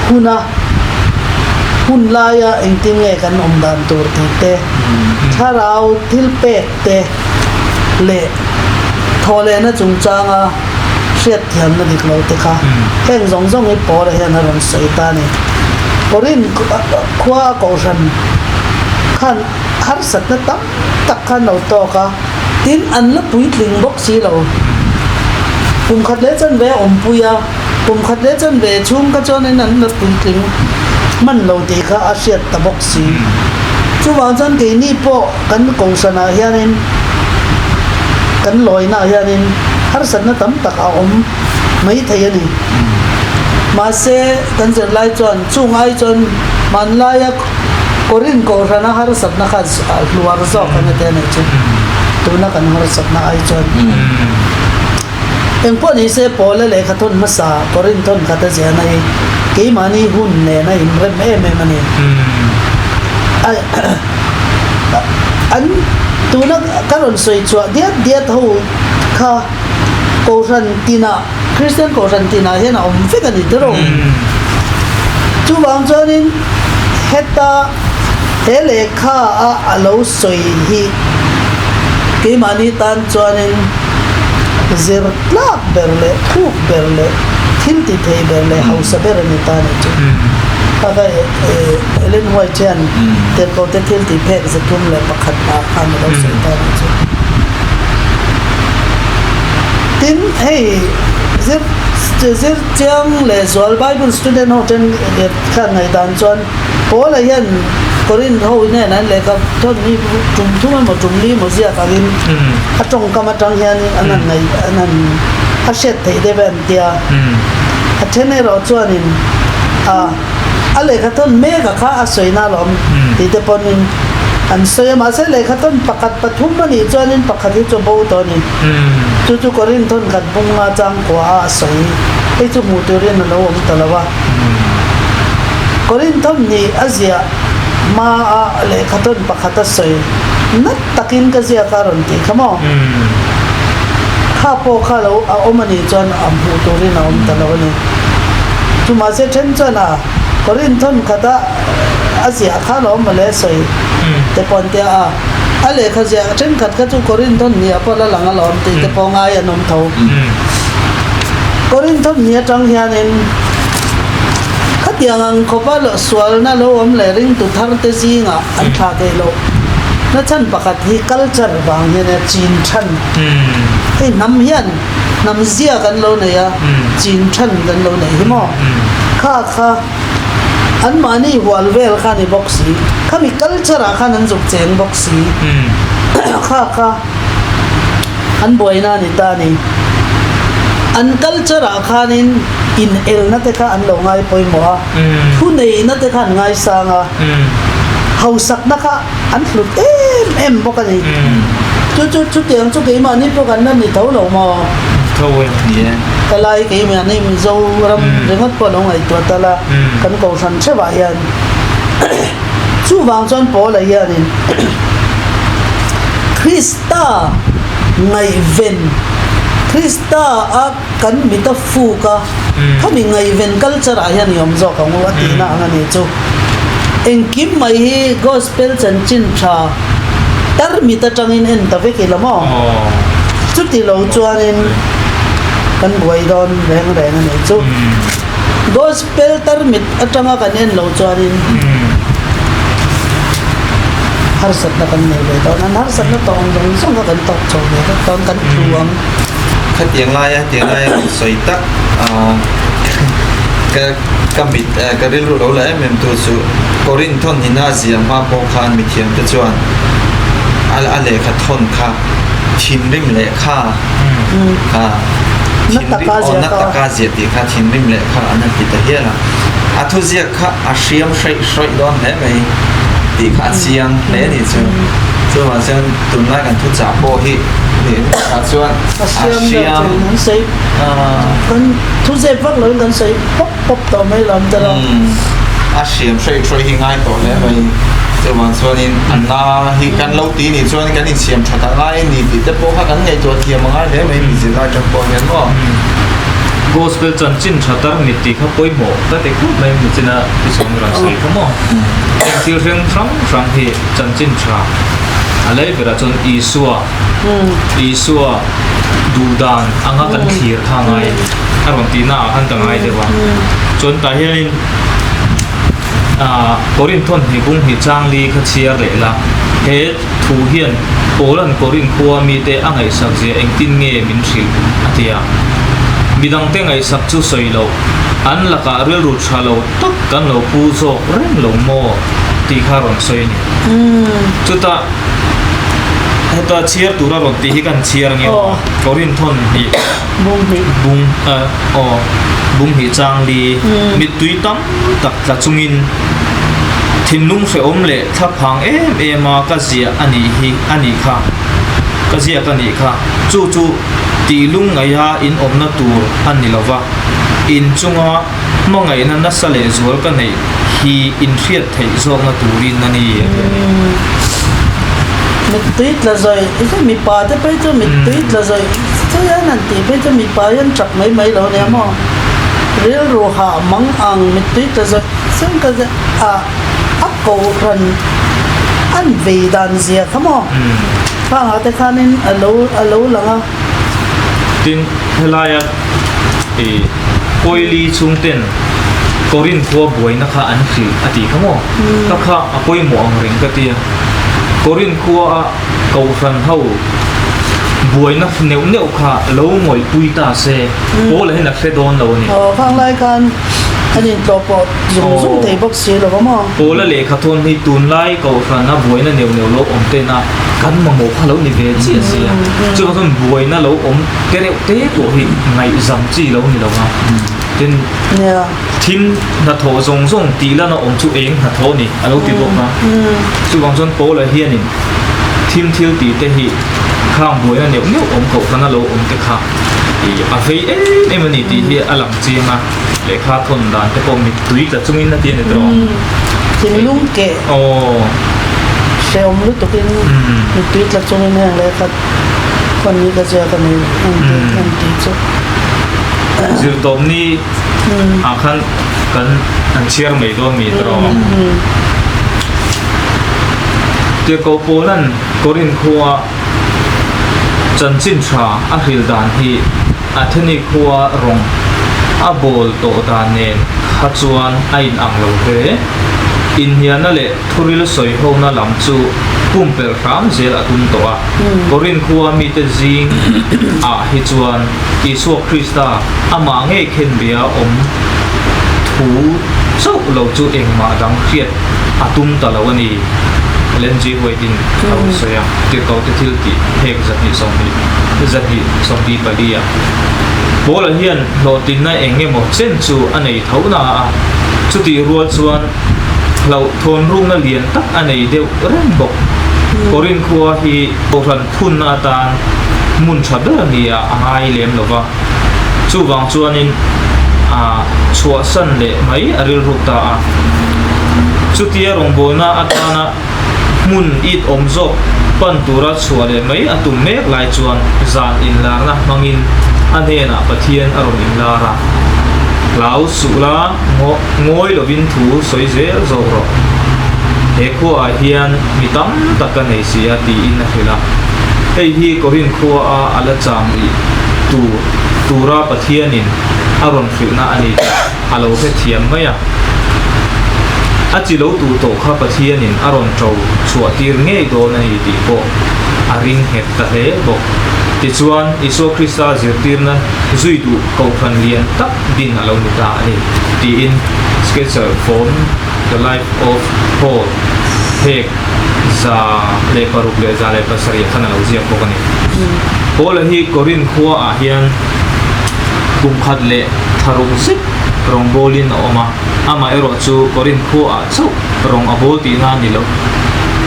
huna hun laia engtin nge kan awm dan tur tih te, thlarau thil pek te leh thawhlehna chungchanga hriatthiamna dik lo te kha heng zawng zawng hi Paula hian a rawn sawi ta a ni. Korinth khua a kohhran khan harsatna tam tak kha an lo tawk a, tin an la puitling bawk si lo. Kum khat leh chanve a awmpui a, kum khat leh chanve chhung kha chuanin an la puitling hman lo tih kha a hriat ta bawk si. Chuvang chuan keini pawh kan kohhranah hianin kan lawinaah hianin harsatna tam tak a awm mai thei a ni. Mahse kan zirlai chuan chung ai chuan hmanlaia Korinth Kohhrana harsatna kha hluar zawk ang e te a nih chu. Tuna kan harsatna ai chuan. Engpawh ni se Paula lehkha thawn hmasa Korinth thawn khat a ziahna hi keimahni hun nen a inrem em em a ni. An tuna ka rawn sawi chhuah diat diat ho kha Kohhran tinah Kristian Kohhran tinah hian a awm vek a ni tiraw? Chuvang chuanin heta he lehkha a a lo sawi hi keimahni tan chuanin zir tlak ber leh thuk ber leh thil ti thei ber leh hausa ber a ni ta a nih chu. Kha kha Ellen White hian Tirhkohte thil tih phek 301 ah khan a lo sawi ta a nih chu. Tin, hei zir zir chiang leh zual Bible student ho then khan ngaihdan chuan Paula hian Korinth ho nen an lehkha thawn hi tum thum emaw tum li emaw ziak angin a tawngkam atang hian an han ngaih an han a hriat theih deuh e an tia. A then erawh chuanin a. A lehkha thawn mek a kha a sawina alawm tih te pawhin an sawi a, mahse lehkha thawn pakhat pathum a nih chuanin pakhat hi chu a bo tawh a ni. Chu chu Korinth thawn khat bung nga changkua a a sawi hei chu hmuh turin a lo awm ta lo a. Korinth thawn hnih a ziah hma a lehkha thawn pakhat a sawi nat takin ka ziak a rawn tih kha maw? Kha pawh kha lo a awm a nih chuan a hmuh turin a awm ta lo a ni. Chu mahse then chuan a Korinth thawn khata a ziah kha lo awm mawle sawi te pawh an tia a, a lehkha ziah thenkhat kha chu Korinth thawn hnih ah pawh la lang alawm tih te pawh ngai an awm tho. Korinth thawn hnih atang hianin khatiang ang khawpa sualna lo awm leh ringtu thar te zingah an thlah theih loh na chhan pakhat hi culture vang hian a chin than. Hei hnam hian hnam zia kan lo nei a, chin than kan lo nei hi maw? Kha kha anmahni hual vel kha a ni bawk si, khami culture ah khan an zuk cheng bawk si, kha kha an buaina a ni ta a ni. An culture ah khanin inelna te kha an lo ngai pawimawh a, thuneihna te kha an ngaisang a, hausakna kha an hlut em em bawk a ni. Chu chu chutiang chu keimahni pawh kan la ni tho lo maw? Tho e. Ni e. Ka lai keimahni Mizoram ringawt pawh lo ngaihtuah ta la, kan kohhran theuhah hian chuvang chuan Paula hianin Krista ngaihven, Krista a kan mit a fuk a, khami ngaihven culture ah hian i awm zawk ang u a tihna ang a ni chu. Engkim mai hi gospel chanchin tha tarmit atangin en ta vek ila maw? Chuti lo chuanin kan buai dawn reng reng a ni chu. Gospel tarmit atanga kan en lo chuanin harsatna kan nei ve dawn. An harsatna tawng zawng zawng kha kan tawk chho ve vek dawn, kan tlu ang. Khatiang laia hetiang laia kan sawi tak ka ka mit ka rilru lo la em em tu chu Korinth thawn hina zia hma pawh khan mithiam te chuan a a lehkha thawn kha thinrim lehkha kha thinrim aw na taka zia tih kha thinrim lehkha an han ti ta hial a a thuziak kha a hriam hreih hrawih dawn hle mai tih kha a chiang hle a ni chu chuvang chuan Tunlai kan thuchah pawh hi ah chuan a hriam an sawi kan thuzep vak loin kan sawi pawp pawp tawh mai lo ang tela. A hriam hreih hrawih hi ngai tawh hle mai chuvang chuanin a na hi kan lo ti nih chuan kan insiam that a ngai a ni tih te pawh kha kan ngaihtuah thiam a ngai hle mai mi zirlai atang pawh hian maw. Gospel chanchin tha tar mit tih kha pawimawh ka ti khawp mai michina ti chhawng rawn sawi kha maw. Heng thil hreng hrang hrang hi Chanchin tha a lei berah chuan Isua, Isua duhdan anga kan thlir kha ngai a rawn tihna ah khan ka ngai deuh a. Chuan tah hianin ah Korinth thawn hnih bung hnih chang li kha chhiar leh la, he thu hian Paula'n Korinth khua mite a ngaihsak zia engtin nge min hrilh a ti a. Midangte ngaihsak chu sawi loh, an lakah rilru tha lo tak kan lo pu zawk reng lo maw tih kha rawn sawi a ni. Chutah heta chhiar tura rawn tih hi kan chhiar ang emaw Korinth thawn hnih bung aw bung hnih chang li mittui tam tak tla chungin thinlung hrehawm leh thlaphang em em a ka ziah a nih hi a nih kha ka ziak a nih kha chu chu tih lungngaih a inawmna tur a ni lova inchunga Hmangaihna nasa leh zual ka neih hi inhriat theih zawkna turin a ni a ti a ni. Mittui tla zawih chu mipa te phei chu mittui tla zawih chu hian han tih phei chu mipa hian chak mai mai lo nia maw? Rilru hah mang ang mittui tla zawih chuan ka a a kohhran an vei dan zia kha maw? Khangah te khanin a lo a lo lang a. Tin, helaia ih Kawili chhungten Korinth khua buaina kha an hrilh a tih kha maw? Ka kha a pawimawh ang reng ka ti a. Korinth khua a Kohhran ho buaina neuh neuh kha lo ngawihpui ta se, Paula hian a hre dawn lo a ni. Aw, khang lai khan an intlawh pawh zung zung thei bawk si lo va maw? Paula lehkha thawn hi tunlai Kohhrana buaina neuh neuh lo awm tena kan mamawh kha lo ni ve chiah si a, chuvang chuan buaina lo awm te reuh te pawh hi ngaihzam chi lo ni lo a. Tin, thim hnathawh zawng zawng tih lana awm chu eng hnathawh a ni a lo ti bawk a. Chuvang chuan Paula hianin thim thil tih te hi khang buaina neuh neuh awm kohhrana lo awm te kha a vei em em a ni tih hi a lang chiang a. Lehkha thawn dan te pawh mittui tla chungin a ti a ni tawh. Thinlung keh hrehawm lutukin mittui tla chungin heng lehkha thawn hi ka ziak a ni an tih chu. Zirtawpni ah khan kan an chhiar mai dawn mi tawh. Tirhkoh Paula'n Korinth khua chanchin tha a hril dan hi Atheni khua rawng a bawl tawh dan nen kha chuan a in ang lo hle. Inhnialna leh thuril sawi hona lam chu pumpelh hram zel a tum tawh a. Korinth khua mite zing ah hi chuan Isua Krista amah ngei khenbia awm thu chauh lo chu engmah dang hriat a tum ta lo a ni. Ellen G. White-in a rawn sawi a, Tirhkohte thil tih hek 220, 224 ah. Paula hian hlawhtlinna eng emaw chen chu a nei tho na a, chutih rual chuan hlauhthawn rukna lian tak a nei deuh reng bawk. Korinth khua hi Kohhran phunna atan hmun tha ber nia a ngai lem lo va, chuvang chuanin a chhuahsan leh mai a rilruk ta a. Chutia rawngbawlna atana hmun it awm zawk pan tura chhuah leh mai a tum mek lai chuan zan inlarna hmangin a hnenah Pathian a rawn inlar a, Hlau suh la, ngawi lovin thu sawi zel zawk rawh. He khuaah hian mi tam tak ka nei si a, tiin a hrilh a. Hei hi Korinth khuaa a la cham rih tur tura Pathianin a rawn hrilhna a ni tih a lo hrethiam mai a. A chi lo tuh tawh kha Pathianin a rawn ṭo chhuah tir ngei dawn a ni tih pawh a ring nghet ta hle bawk. Tichuan, Isua Krista zirtirna zui duh kohhran lian tak din a lo ni ta a ni, tiin Sketcher Form The Life of Paul phek 106 leh 107 khan a lo ziak bawk a ni. Paula hi Korinth khuaah hian kum khat leh tharuk zet rawngbawlin a awm a, amaherawh chu Korinth khuaah chauh rawng a bawl tihna a ni lo,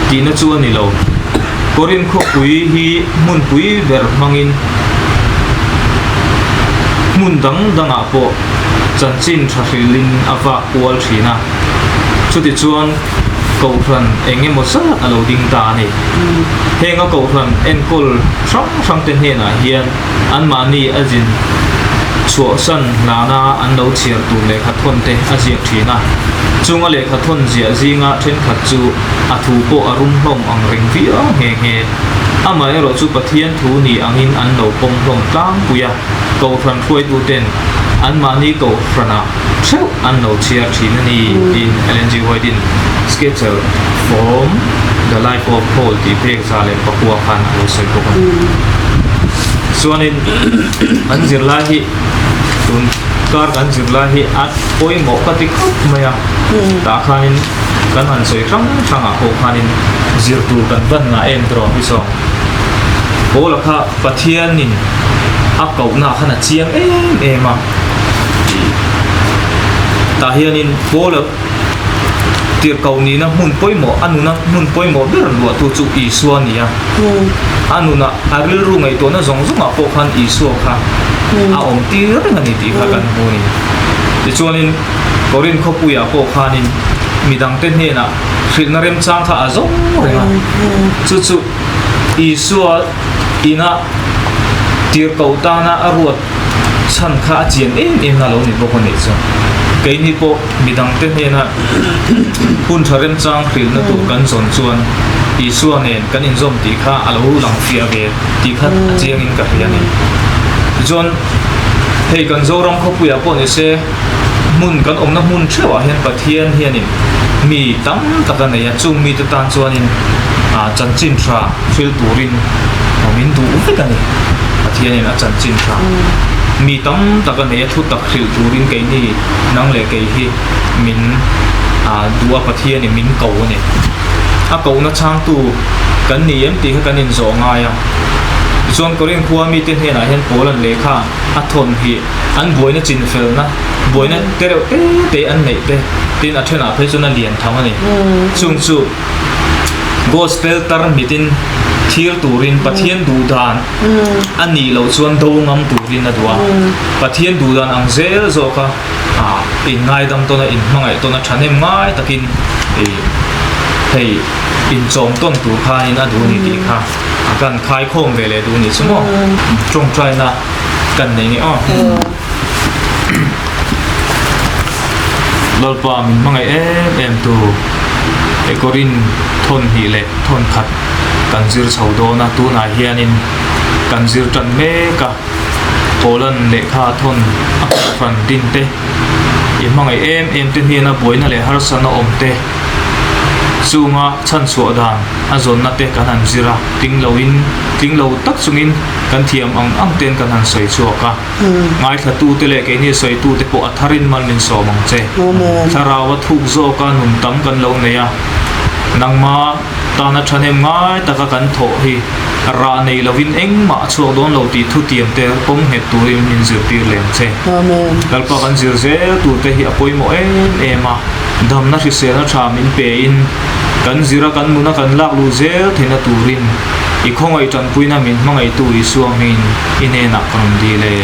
tihna chu a ni lo. Korinth khawpui hi hmunpui ber hmangin hmun dang dangah pawh chanchin tha hrilhin a vak kual thin a, chutichuan Kohhran eng emaw zat a lo ding ta a ni. Heng a Kohhran enkawl hrang hrangte hnenah hian anmahni a zin chhuahsan hlana an lo chhiar tur lehkha thawn te a ziak thin a. Chung a lehkha thawn ziah zinga thenkhat chu a thu pawh a rum hlawm ang reng viau nghe nghe. Amaherawh chu Pathian thu ni angin an lo pawm hlawm tlangpui a, Kohhran hruaituten anmahni Kohhranah theuh an lo chhiar thin a ni tiin Ellen G. White-in Sketcher from the Life of Paul tih phek 109 khan a lo sawi bawk a ni. Chuanin an zirlai hi tun kar kan zirlai hi a pawimawh ka ti khawp mai a, tah khanin kan han sawi hrang hrangah pawh khanin zir tur kan van ngah em tawh hi saw. Paula kha Pathianin a kohna khan a chiang em em a. Tah hianin Paula tirhkoh nihna hmun pawimawh, a nuna hmun pawimawh ber luahtu chu Isua a ni a. A nunah a rilru ngaihtuahna zawng zawngah pawh khan Isua kha a awm tir reng a ni tih kha kan hmu a ni. Tichuanin Korinth khawpuiah pawh khanin midangte hnenah hrilhna remchang kha a zawng reng a. Chu chu Isua ina tirhkoh tana a ruat chhan kha a chian em em na lo ni bawk a nih chu. Keini pawh midangte hnena hun tha remchang hrilhna tur kan zawn chuan Isua nen kan inzawm tih kha a lo lang fiah ve tih kha a chiangin ka hria a ni. Tichuan hei kan Zoram khawpuiah pawh ni se hmun kan awmna hmun theuhah hian Pathian hianin mi tam tak a nei a, chung mite tan chuanin chanchin tha hril turin min duh vek a ni. Pathianin a chanchin tha mi tam tak a nei a, thu tak hrilh turin keini nang leh kei hi min duh a, Pathianin min ko a ni. A kohna chhangtu kan ni em tih kha kan inzawh ngai a. Tichuan Korinth khua mite hnenah hian Paula'n lehkha a thawn hi an buaina chinfelna, buaina te reuh te te an neih te, tin a thenah phei chuan a lian tham a ni. Chung chu Gospel tarmitin thil turin Pathian duhdan a nih loh chuan do ngam turin a duh a. Pathian duhdan ang zel zawka inngaidam tawn a, inhmangaih tawn a thahnem ngai takin hei inchawm tawn tur khanin a duh a ni tih kha a kan khaikhawm ve leh duh a nih chu maw. Tawngtaina kan nei nge aw. Lalpa min hmangaih em em tu Ekorin thawn hnih leh thawn khat kan zir chho dawn a, tunah hianin kan zir tan mek a, Poland lehkha thawn a kohhran din te, i hmangaih em em te hnena buaina leh harsatna awm te chunga chhanchhuah dan a zawnna te kan han zir a, tling loin tling lo tak chungin kan thiam ang ang ten kan han sawi chhuak a. Ngaithlatute leh keini sawitute pawh a tharin mal min sawm ang che. Thlarau a thuk zawka nun tam kan lo nei a, nangma tana thahnem ngai taka kan thawh hi rah nei lovin engmah a chhuak dawn lo tih thutiam te pawm nghet turin min zirtir leh ang che. Lalpa kan zir zel turte hi a pawimawh em em a, damna hriselna tha min pein kan zira kan nuna kan lak luh zel theihna turin i khawngaih tanpuina min hmangaihtu Isua hmingin i hnenah ka rawn dil e.